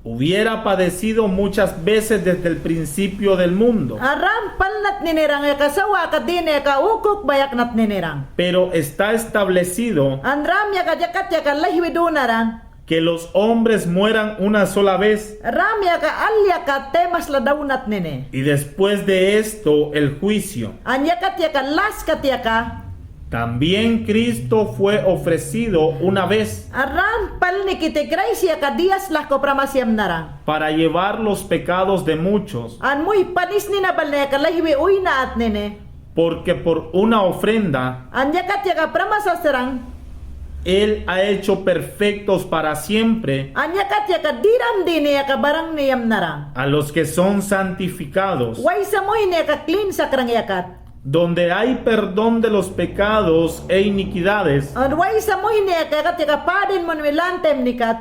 Hubiera padecido muchas veces desde el principio del mundo. An rampal natninirang iyaka sawa aka dine iyaka ukuk bayak natninirang. Pero está establecido. An ram iyaka yakat iyaka lahiwi dunarang. Que los hombres mueran una sola vez. Ram iyaka al iyaka temas la dawnat nene. Y después de esto, el juicio. An yakat iyaka laskat iyaka. También Cristo fue ofrecido una vez. An rampal nikite Kraist iyaka diyas lako pramas yamnarang. Para llevar los pecados de muchos. An muhi panisni na bal ne iyaka lahiwi uynat nene. Porque por una ofrenda. An yakat iyaka pramas asarang. Él ha hecho perfectos para siempre. An yakat iyaka diramdine iyaka barangni yamnarang. A los que son santificados. Waysa muhi ne iyaka klin sakrang yakat. Donde hay perdón de los pecados e iniquidades. An waysa muhi ne iyaka yakat iyaka padin munwi lan taymnikat.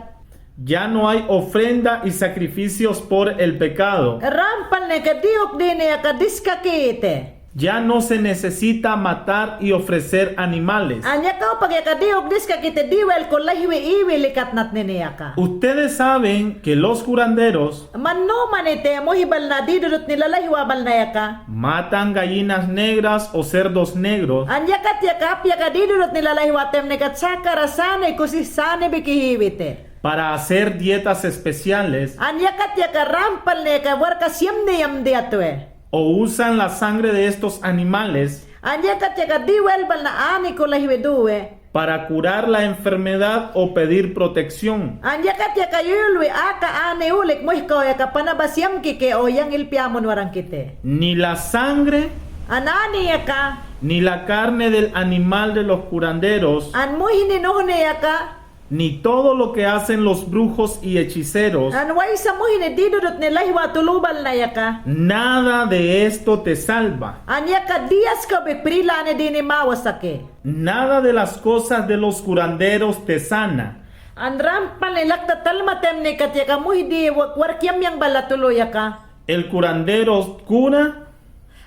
Ya no hay ofrenda y sacrificios por el pecado. Rampal ne iyaka diyuk dine iyaka diskakite. Ya no se necesita matar y ofrecer animales. An yaka opak yaka di ukdiskakite diwel ko lahiwi iwi likat natnini aka. Ustedes saben que los curanderos Manumani te muhi balna didudut ni lalahiwa balna yaka. Matan gallinas negras o cerdos negros. An yakat yaka apyaka didudut ni lalahiwa temnikat sakara sani kusi sani biki hiwite. Para hacer dietas especiales. An yakat yaka rampalni yaka warka siyamni yamni yatwe. O usan la sangre de estos animales. An yakat yaka diwel balna ani ko lahiwi duwe. Para curar la enfermedad o pedir protección. An yakat yaka yuyulwi aka ani ulik muhkaw yaka panaba siyamkike o yang ilpiyamun warankite. Ni la sangre. An ani yaka. Ni la carne del animal de los curanderos. An muhni nuhni yaka. Ni todo lo que hacen los brujos y hechiceros. An waysa muhni didudut ni lahiwa tulubalna yaka. Nada de esto te salva. An yaka diyaskawbik prilani dini mawa sake. Nada de las cosas de los curanderos te sana. An rampalni lakta talmatemnikat yaka muhi di wark yamyang bala tulu yaka. El curandero cura.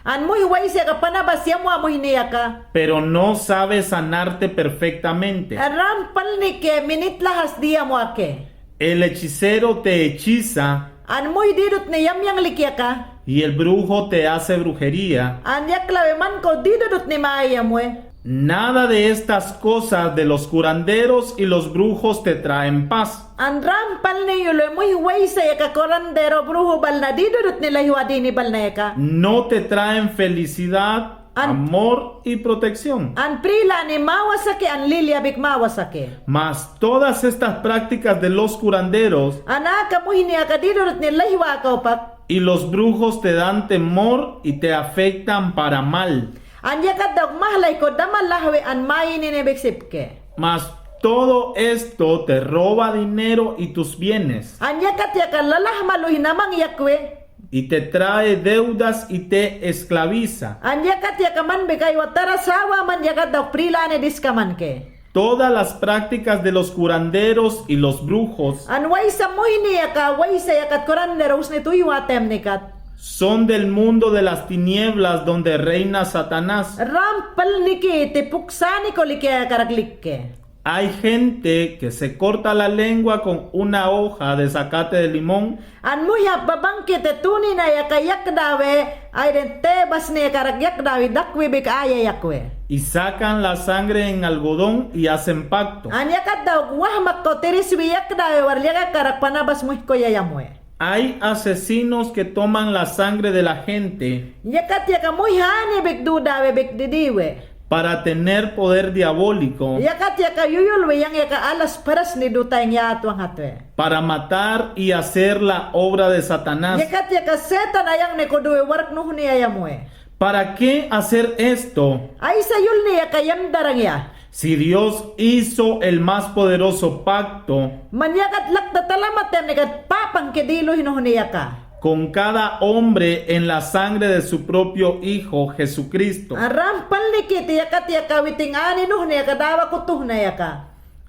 An muhi waysa yaka panaba siyamwa muhni yaka. Pero no sabe sanarte perfectamente. An rampalnike minitlahas diyamwake. El hechicero te hechiza. An muhi didut ni yamyanglik yaka. Y el brujo te hace brujería. An yaklawi mankaw didudut ni mawi yamwe. Nada de estas cosas de los curanderos y los brujos te traen paz. An rampalni yulwe muhi waysa yaka curandero brujo balna didudut ni lahiwa dini balna yaka. No te traen felicidad, amor y protección. An prilani mawa sake an lilyabik mawa sake. Mas todas estas prácticas de los curanderos. An aka muhni aka didudut ni lahiwa aka opak. Y los brujos te dan temor y te afectan para mal. An yakat dawk mahlay ko dama lahwi an mayininibik sipke. Mas todo esto te roba dinero y tus bienes. An yakat yaka lalahma luhi namang yakwe. Y te trae deudas y te esclaviza. An yakat yaka manbik aywa tara sawa man yakat dawk prilani diska manke. Todas las prácticas de los curanderos y los brujos. An waysa muhni yaka waysa yakat curandero usni tuywa temnikat. Son del mundo de las tinieblas donde reina Satanás. Rampalniki te puksani ko likya yakarak likke. Hay gente que se corta la lengua con una hoja de zacate de limón. An muhi abbabangkite tunina yaka yakdawe, ayden tebasni yakarak yakdawe, dakwibik aya yakwe. Y sacan la sangre en algodón y hacen pacto. An yakat dawk wahmak ko tiriswi yakdawe warlli yakarak panabas muhkoya yamwe. Hay asesinos que toman la sangre de la gente. Yakat yaka muhi hanibik dudawebik didiwe. Para tener poder diabólico. Yakat yaka yuyulwi yang yaka alas parasni dutayin yatwan hatwe. Para matar y hacer la obra de Satanás. Yakat yaka Setan ayangni ko duwe wark nuhniya yamwe. ¿Para qué hacer esto? Aysa yulni yaka yamdarangya. Si Dios hizo el más poderoso pacto. Man yakat lakta talamatemnikat papangke diluhi nuhni yaka. Con cada hombre en la sangre de su propio Hijo Jesucristo. An rampalnikiti yakat yaka witin ani nuhni yaka dawaku tuhna yaka.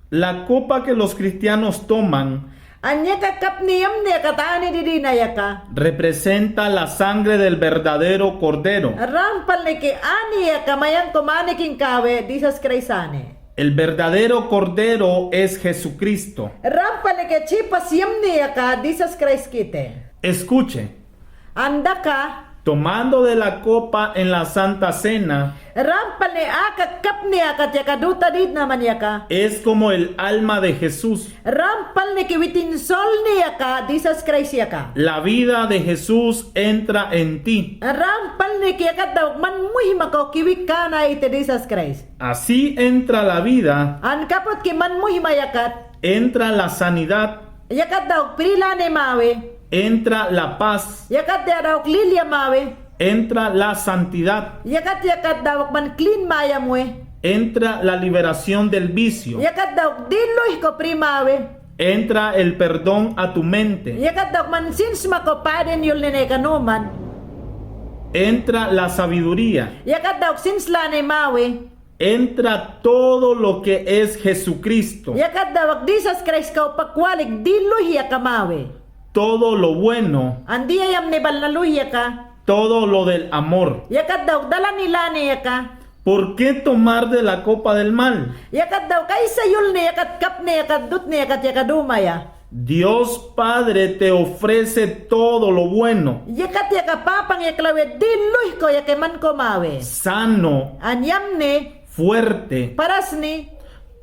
La copa que los cristianos toman. An yaka kapni yamni yaka tani didina yaka. Representa la sangre del verdadero Cordero. Rampalniki ani yaka mayangko manikin kawe Jisas Kraist ani. El verdadero Cordero es Jesucristo. Rampalniki chipas yamni yaka Jisas Kraist kite. Escuche. Andaka. Tomando de la copa en la Santa Cena. Rampalni aka kapni yakat yaka duta didna man yaka. Es como el alma de Jesús. Rampalniki witin solni yaka Jisas Kraist yaka. La vida de Jesús entra en ti. Rampalniki yakat dawk man muhimakaw kiwik kanayte Jisas Kraist. Así entra la vida. An kaputki man muhima yakat. Entra la sanidad. Yakat dawk prilani mawi. Entra la paz. Yakat dawk lilya mawi. Entra la santidad. Yakat, yakat dawk man klin mayamwe. Entra la liberación del vicio. Yakat dawk diluhi ko pri mawi. Entra el perdón a tu mente. Yakat dawk man sinsma ko padin yulnine ka numan. Entra la sabiduría. Yakat dawk sinslani mawi. Entra todo lo que es Jesucristo. Yakat dawk Jisas Kraist kaw pakwalik diluhi yaka mawi. Todo lo bueno. An diyayamni balna luhi yaka. todo lo del amor. Yakat daw dalan ni lani yaka. ¿Por qué tomar de la copa del mal? Yakat daw kaysa yulne yakat kapne yakat dutne yakat yaka dumaya. Dios Padre te ofrece todo lo bueno. Yakat yaka Papang yaklawe di luhiko yaka man ko mawe. Sano. An yamne. Fuerte. Parasni.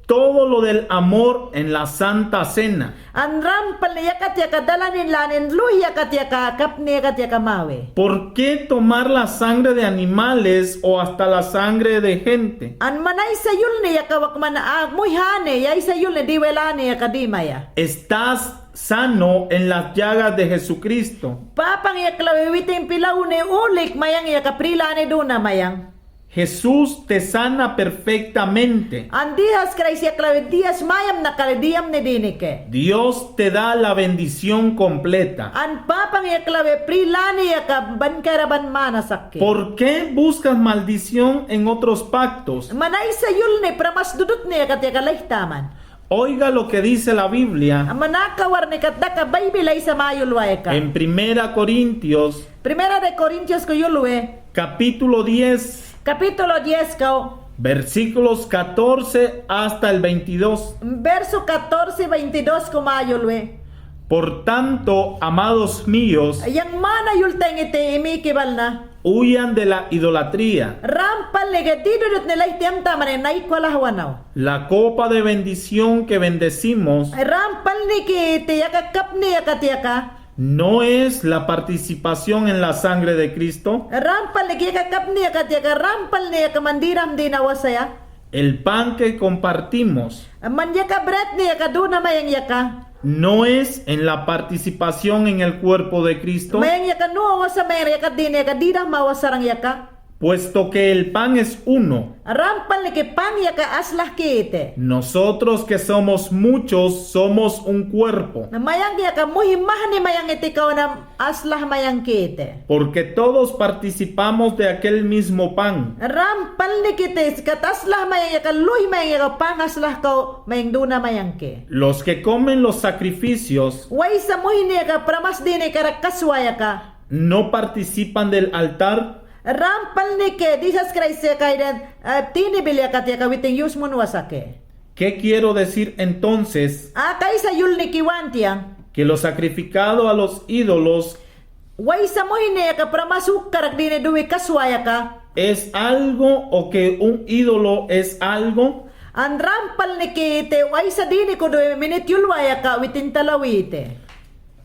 Todo lo del amor en la Santa Cena. An rampalne yakat yaka dalan ni lani, luhi yakat yaka kapne yakat yaka mawe. ¿Por qué tomar la sangre de animales o hasta la sangre de gente? An man aysa yulne yaka wak man a muhane, ya aysa yulne diwe lani yaka dimaya. Estás sano en las llagas de Jesucristo. Papang yaklawe witin pilawne ulik mayang yaka pri lani duna mayang. Jesús te sana perfectamente. An Jisas Kraist yaklawe diyas mayam nakale diyamne dinike. Dios te da la bendición completa. An Papang yaklawe pri lani yaka ban karaban mana sakke. ¿Por qué buscas maldición en otros pactos? Man aysa yulne pramas dudutne yakat yaka laytaman. Oiga lo que dice la Biblia. Aman aka warne kat daka Baybil aysa mayulwa yaka. En Primera Corintios. Primera de Corintios ko yulwe. Capítulo diez. Capítulo diez ko. Versículos catorce hasta el veintidós. Verso catorce, veintidós ko mayulwe. Por tanto, amados míos. Yang mana yultayngiti imiki balna. Huyan de la idolatría. Rampalne ke di dudutne laytiyam tamane naikwalahwanaw. La copa de bendición que bendecimos. Rampalne ke te yaka kapne yakat yaka. ¿No es la participación en la sangre de Cristo? Rampalne ke yaka kapne yakat yaka, rampalne yaka man diram dina wasaya. El pan que compartimos. Man yaka bretne yaka duna mayang yaka. ¿No es en la participación en el cuerpo de Cristo? Mayang yaka nu awasa mayang yaka dina yaka diram awasarang yaka. Puesto que el pan es uno. Rampalne ke pan yaka aslah kite. Nosotros que somos muchos somos un cuerpo. Na mayang yaka muhi mahane mayang iti kawna aslah mayang kite. Porque todos participamos de aquel mismo pan. Rampalne kite sikat aslah mayang yaka luhi mayang yaka pan aslah kaw mayang duna mayang ke. Los que comen los sacrificios. Waysa muhine yaka pramas dine karak kaswa yaka. No participan del altar. Rampalne ke Jisas Kraist yaka idan, eh, tinibil yakat yaka witin yusmun wasake. ¿Qué quiero decir entonces? Aka aysa yulniki wan tiya. Que lo sacrificado a los ídolos. Waysa muhine yaka pramas ukkarak dine duwi kaswa yaka. Es algo o que un ídolo es algo. An rampalne ke ite waysa dine ko duwi minit yulwa yaka witin talaw ite.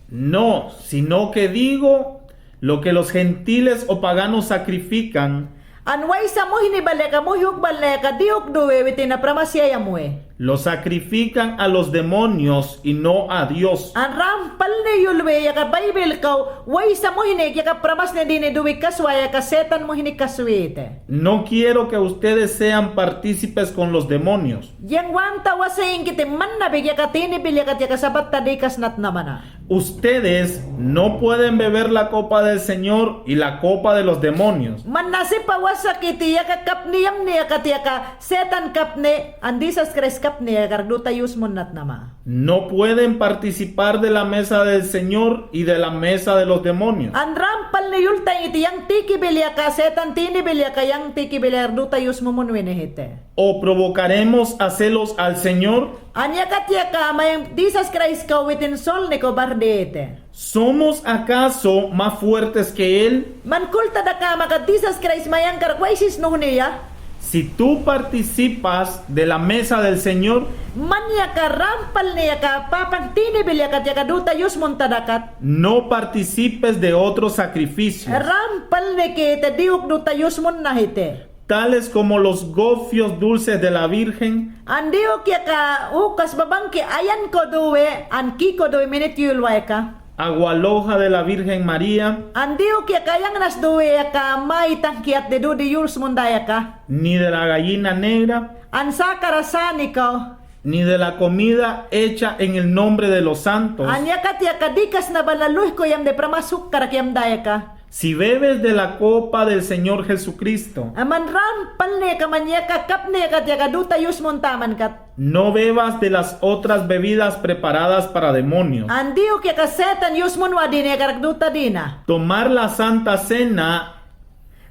No, sino que digo lo que los gentiles o paganos sacrifican. An waysa muhine bal yaka, muhi ukbal yaka, diyuk duwi witin na pramas yayamwe. Lo sacrifican a los demonios y no a Dios. An rampalne yulwe yaka Baybil kaw, waysa muhine yaka pramasne dine duwi kaswa yaka, setan muhine kaswite. No quiero que ustedes sean partícipes con los demonios. Yang wanta wasayingkiti mannabi yaka tinibil yaka, yaka sabatta dikas natnamana. Ustedes no pueden beber la copa del Señor y la copa de los demonios. Manna sipa wasakiti yaka kapne yamne yaka, yaka setan kapne, an Jisas Kraist kapne yaka duta yusmun natnama. No pueden participar de la mesa del Señor y de la mesa de los demonios. An rampalne yultayngiti yang tikibil yaka, setan tinibil yaka, yang tikibil yaka duta yusmun munwi ne hite. ¿O provocaremos a celos al Señor? An yakat yaka mayang Jisas Kraist kaw witin solne ko bardete. ¿Somos acaso más fuertes que él? Man kultadaka makat Jisas Kraist mayang karak wayisnu hune ya. Si tú participas de la mesa del Señor, man yaka rampalne yaka Papang tinibil yakat yaka duta yusmun tadakat. No participes de otros sacrificios. Rampalne ke ite diyuk duta yusmun na hite. Tales como los gofios dulces de la Virgen. An diyuk yaka ukas babangki ayan ko duwe, an ki ko duwe minit yulwa yaka. Agua loja de la Virgen María. An diyuk yaka ayan nas duwe yaka may tangkiyat de dudi yusmun da yaka. Ni de la gallina negra. An sakara sani kaw. Ni de la comida hecha en el nombre de los santos. An yakat yaka dikas na bal na luhi ko yam de pramas ukkarak yam da yaka. Si bebes de la copa del Señor Jesucristo, a, man rampalne ka man yaka kapne ka ti yaka duta Yusmun taman kat, no bebas de las otras bebidas preparadas para demonios. An diyuk yaka setan Yusmun wadi ne yakarak duta dina. Tomar la Santa Cena,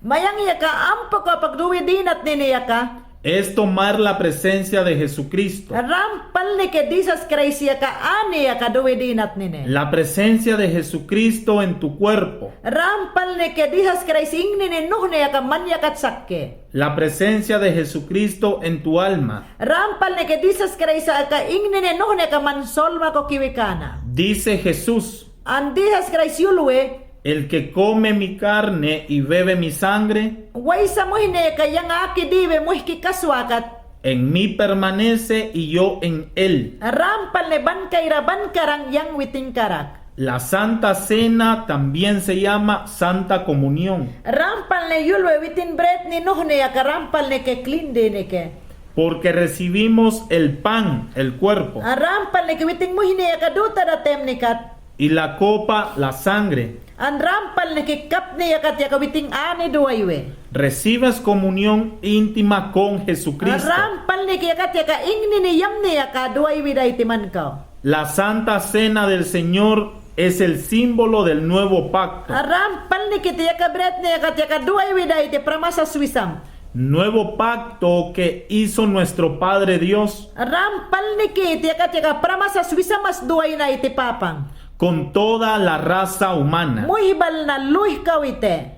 mayang yaka ampo ka pagduwi dinat nene yaka, es tomar la presencia de Jesucristo. Rampalne ke Jisas Kraist yaka ani yaka duwi dinat nene. La presencia de Jesucristo en tu cuerpo. Rampalne ke Jisas Kraist ingni ne nuhne yaka man yakat sakke. La presencia de Jesucristo en tu alma. Rampalne ke Jisas Kraist yaka ingni ne nuhne yaka man solma ko kiwikana. Dice Jesús. An Jisas Kraist yulwe. El que come mi carne y bebe mi sangre. Waysa muhne ka yang aki diwi muhki kaswakat. En mí permanece y yo en él. Rampalne ban kayra ban karang yang witin karak. La Santa Cena también se llama Santa Comunión. Rampalne yulwe witin bretni nuhne yaka rampalne ke klin dene ke. Porque recibimos el pan, el cuerpo. A, rampalne ke witin muhne yaka duta datemne kat. Y la copa, la sangre. An rampalne ke kapne yaka ti yaka witin ani duwaywe. Recibes comunión íntima con Jesucristo. Rampalne ke yaka ti yaka ingni ne yamne yaka duwaywe dayti man kaw. La Santa Cena del Señor es el símbolo del nuevo pacto. Rampalne ke ti yaka bretne yaka ti yaka duwaywe dayti pramasa swisam. Nuevo pacto que hizo nuestro Padre Dios. Rampalne ke ti yaka ti yaka pramasa swisamas duwaynayti Papang. Con toda la raza humana. Muhbal na luhikawite.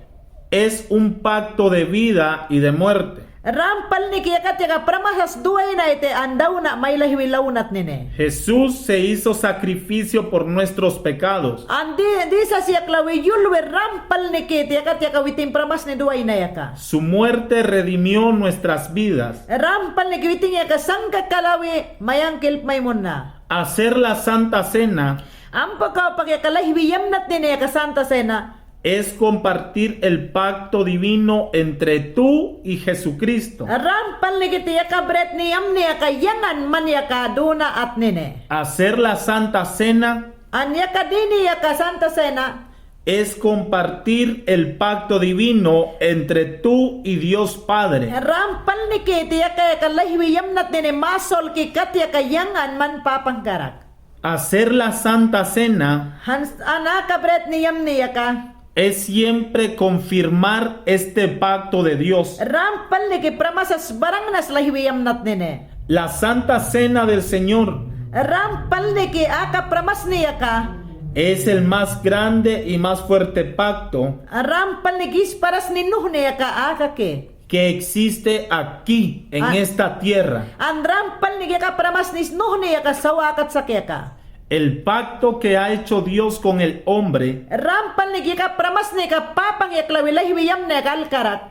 Es un pacto de vida y de muerte. Rampalne ke yaka ti yaka pramasas duwaynayti an dawna may lahiwi lawnat nene. Jesús se hizo sacrificio por nuestros pecados. An di, Jisas yaklawi yulwe rampalne ke ti yaka ti yaka witin pramasni duwayna yaka. Su muerte redimió nuestras vidas. Rampalne ke witin yaka sangka kalawi mayangkil maymunna. Hacer la Santa Cena. Ampo kawpak yaka lahiwi yamnat nene yaka Santa Cena. Es compartir el pacto divino entre tú y Jesucristo. Rampalne ke ti yaka bretni yamne yaka yang an man yaka duna at nene. Hacer la Santa Cena. An yaka dini yaka Santa Cena. Es compartir el pacto divino entre tú y Dios Padre. Rampalne ke ti yaka yaka lahiwi yamnat nene masol ke kat yaka yang an man Papang karak. Hacer la Santa Cena. Hans, an aka bretni yamne yaka. Es siempre confirmar este pacto de Dios. Rampalne ke pramasas barangnas lahiwi yamnat nene. La Santa Cena del Señor. Rampalne ke aka pramasni yaka. Es el más grande y más fuerte pacto. Rampalne ke yis parasni nuhne yaka aka ke. Que existe aquí, en esta tierra. An rampalne ke aka pramasni nuhne yaka sawakat sak yaka. El pacto que ha hecho Dios con el hombre. Rampalne ke aka pramasni yaka Papang yaklawi lahiwi yamne yaka alkarak.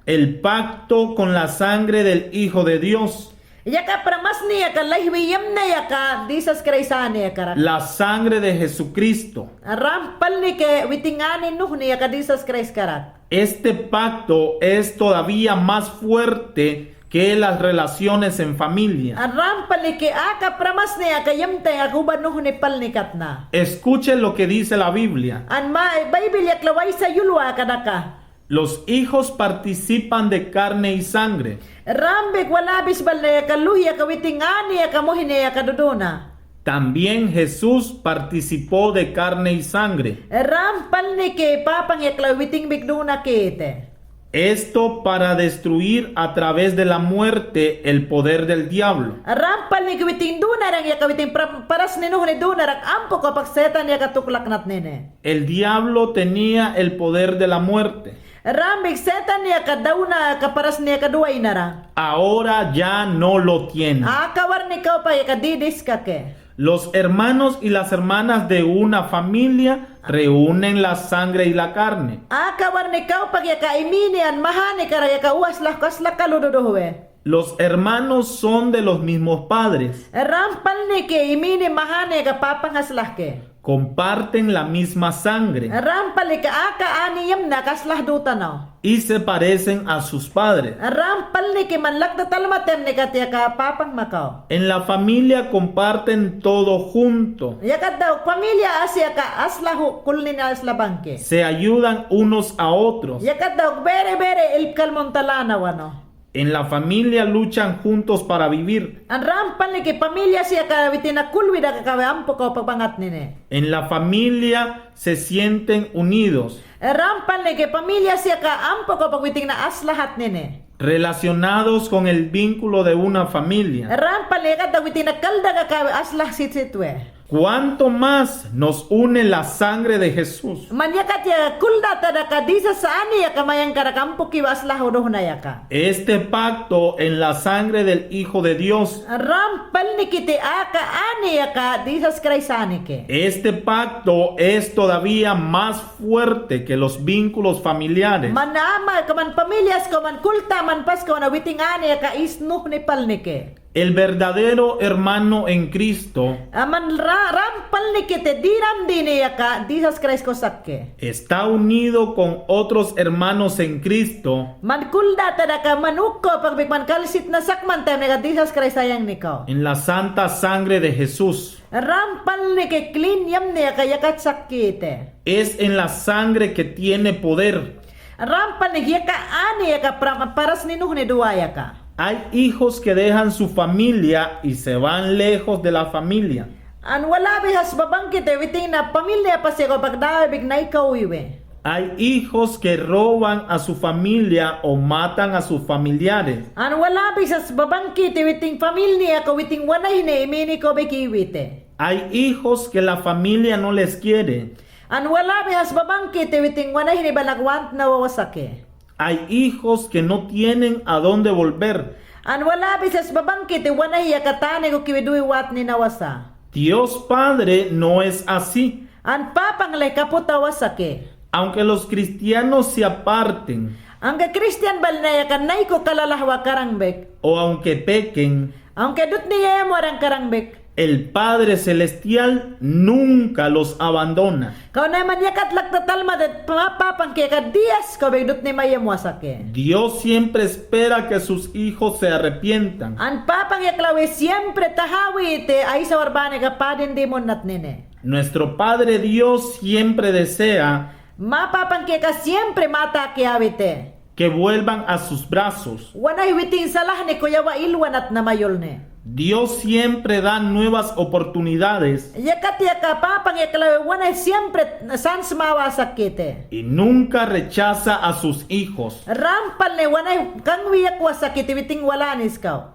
El pacto con la sangre del Hijo de Dios. Yaka pramasni yaka lahiwi yamne yaka Jisas Kraist ane yakarak. La sangre de Jesucristo. Rampalne ke witin ane nuhne yaka Jisas Kraist karak. Este pacto es todavía más fuerte que las relaciones en familia. Rampalne ke aka pramasni yaka yamte yaka uba nuhne palne katna. Escuche lo que dice la Biblia. An ma, Baybil yaklawi waysa yulwa aka daka. Los hijos participan de carne y sangre. Rambik wal abisbalne yaka luhi yaka witin ane yaka muhne yaka duduna. También Jesús participó de carne y sangre. Rampalne ke Papang yaklawi witin bik duna kete. Esto para destruir a través de la muerte el poder del diablo. Rampalne ke witin dunarang yaka witin pra-, parasni nuhne dunarang ampo kawpak setan yaka tuklaknat nene. El diablo tenía el poder de la muerte. Rambik setan yaka dawna yaka parasni yaka duwaynara. Ahora ya no lo tiene. Aka warni kawpak yaka didiska ke. Los hermanos y las hermanas de una familia reúnen la sangre y la carne. Aka warni kawpak yaka imini an mahani karak yaka uwas lak-, kas lakalu duduhwe. Los hermanos son de los mismos padres. Ram palniki imini mahani ka papang aslah ke. Comparten la misma sangre. Ram palniki aka ani yamna ka aslah dutano. Y se parecen a sus padres. Ram palniki man lakta talmatemni kati aka papang makaw. En la familia comparten todo junto. Yakat daw familia asi aka aslah kulnini aslah bangke. Se ayudan unos a otros. Yakat daw bere bere ilip kalmontalana wano. En la familia luchan juntos para vivir. An ram palniki familia asi aka witin na kulwi da kakawe ampo ko pagbangatnini. En la familia se sienten unidos. Ram palniki familia asi aka ampo ko pagwitin na aslahatnini. Relacionados con el vínculo de una familia. Ram palniki yakat daw witin na kalda kakawe aslah sitsitwe. Cuánto más nos une la sangre de Jesús. Man yakat ya kuldata daka Jisas ani aka mayangkara ka ampo kiwa aslah uduhna yaka. Este pacto en la sangre del Hijo de Dios. Ram palniki te aka ani aka Jisas Kraist ani ke. Este pacto es todavía más fuerte que los vínculos familiares. Man ama ka man familias ka man kulta man pas ka wana witin ani aka isnuhni palniki. El verdadero hermano en Cristo. Aman ra-, ram palniki te diram dini aka Jisas Kraist ko sakke. Está unido con otros hermanos en Cristo. Man kuldata daka man ukko pagbik man kalsitna sakmantaymni ka Jisas Kraist ayangni ko. En la santa sangre de Jesús. Ram palniki klin yamni aka yakat sakkite. Es en la sangre que tiene poder. Ram palniki yaka ani aka pra-, parasninuhni duwa yaka. Hay hijos que dejan su familia y se van lejos de la familia. An wala bi has babangkite witin na familia pasi ko pagdawebik na ikawiwe. Hay hijos que roban a su familia o matan a sus familiares. An wala bi has babangkite witin familia ko witin wanayni imini ko biki iwite. Hay hijos que la familia no les quiere. An wala bi has babangkite witin wanayni ba lakwantna wawa sake. Hay hijos que no tienen a dónde volver. An wala bi has babangkite wanay aka tane ko kiwi duwi watnina wasa. Dios Padre no es así. An papang le kaputa wasa ke. Aunque los cristianos se aparten. Angka kristian bal ne aka nai ko kalalahwa karangbek. O aunque pequen. Angka dutni yemwaran karangbek. El Padre Celestial nunca los abandona. Kawnay man yakat lakta talmate pa-, papang ke aka Dios ko bek dutni mayemwa sake. Dios siempre espera que sus hijos se arrepientan. An papang yaklawi siempre tahawite aisa warbane ka padin dimunnatnine. Nuestro Padre Dios siempre desea. Ma papang ke aka siempre mata ke awite. Que vuelvan a sus brazos. Wanay witin salahni kuyawa ilwanat na mayulne. Dios siempre da nuevas oportunidades. Yakat aka papang yaklawi wanay siempre sans mawa sakite. Y nunca rechaza a sus hijos. Rampal ne wanay kangwi yakwa sakite witin walanis kaw.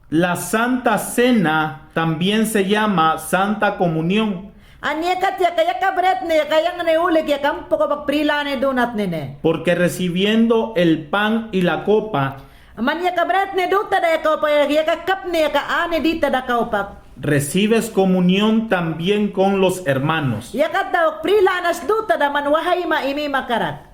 La Santa Cena también se llama Santa Comunión. An yakat aka, aka bretne aka yang ne ulik aka ampo ko pagprilane dunatnine. Porque recibiendo el pan y la copa. Man aka bretne dutada aka upak, aka kapne aka ane ditada aka upak. Recibes comunión también con los hermanos. Yakat daw prilanas dutada man wahayma imi makarak.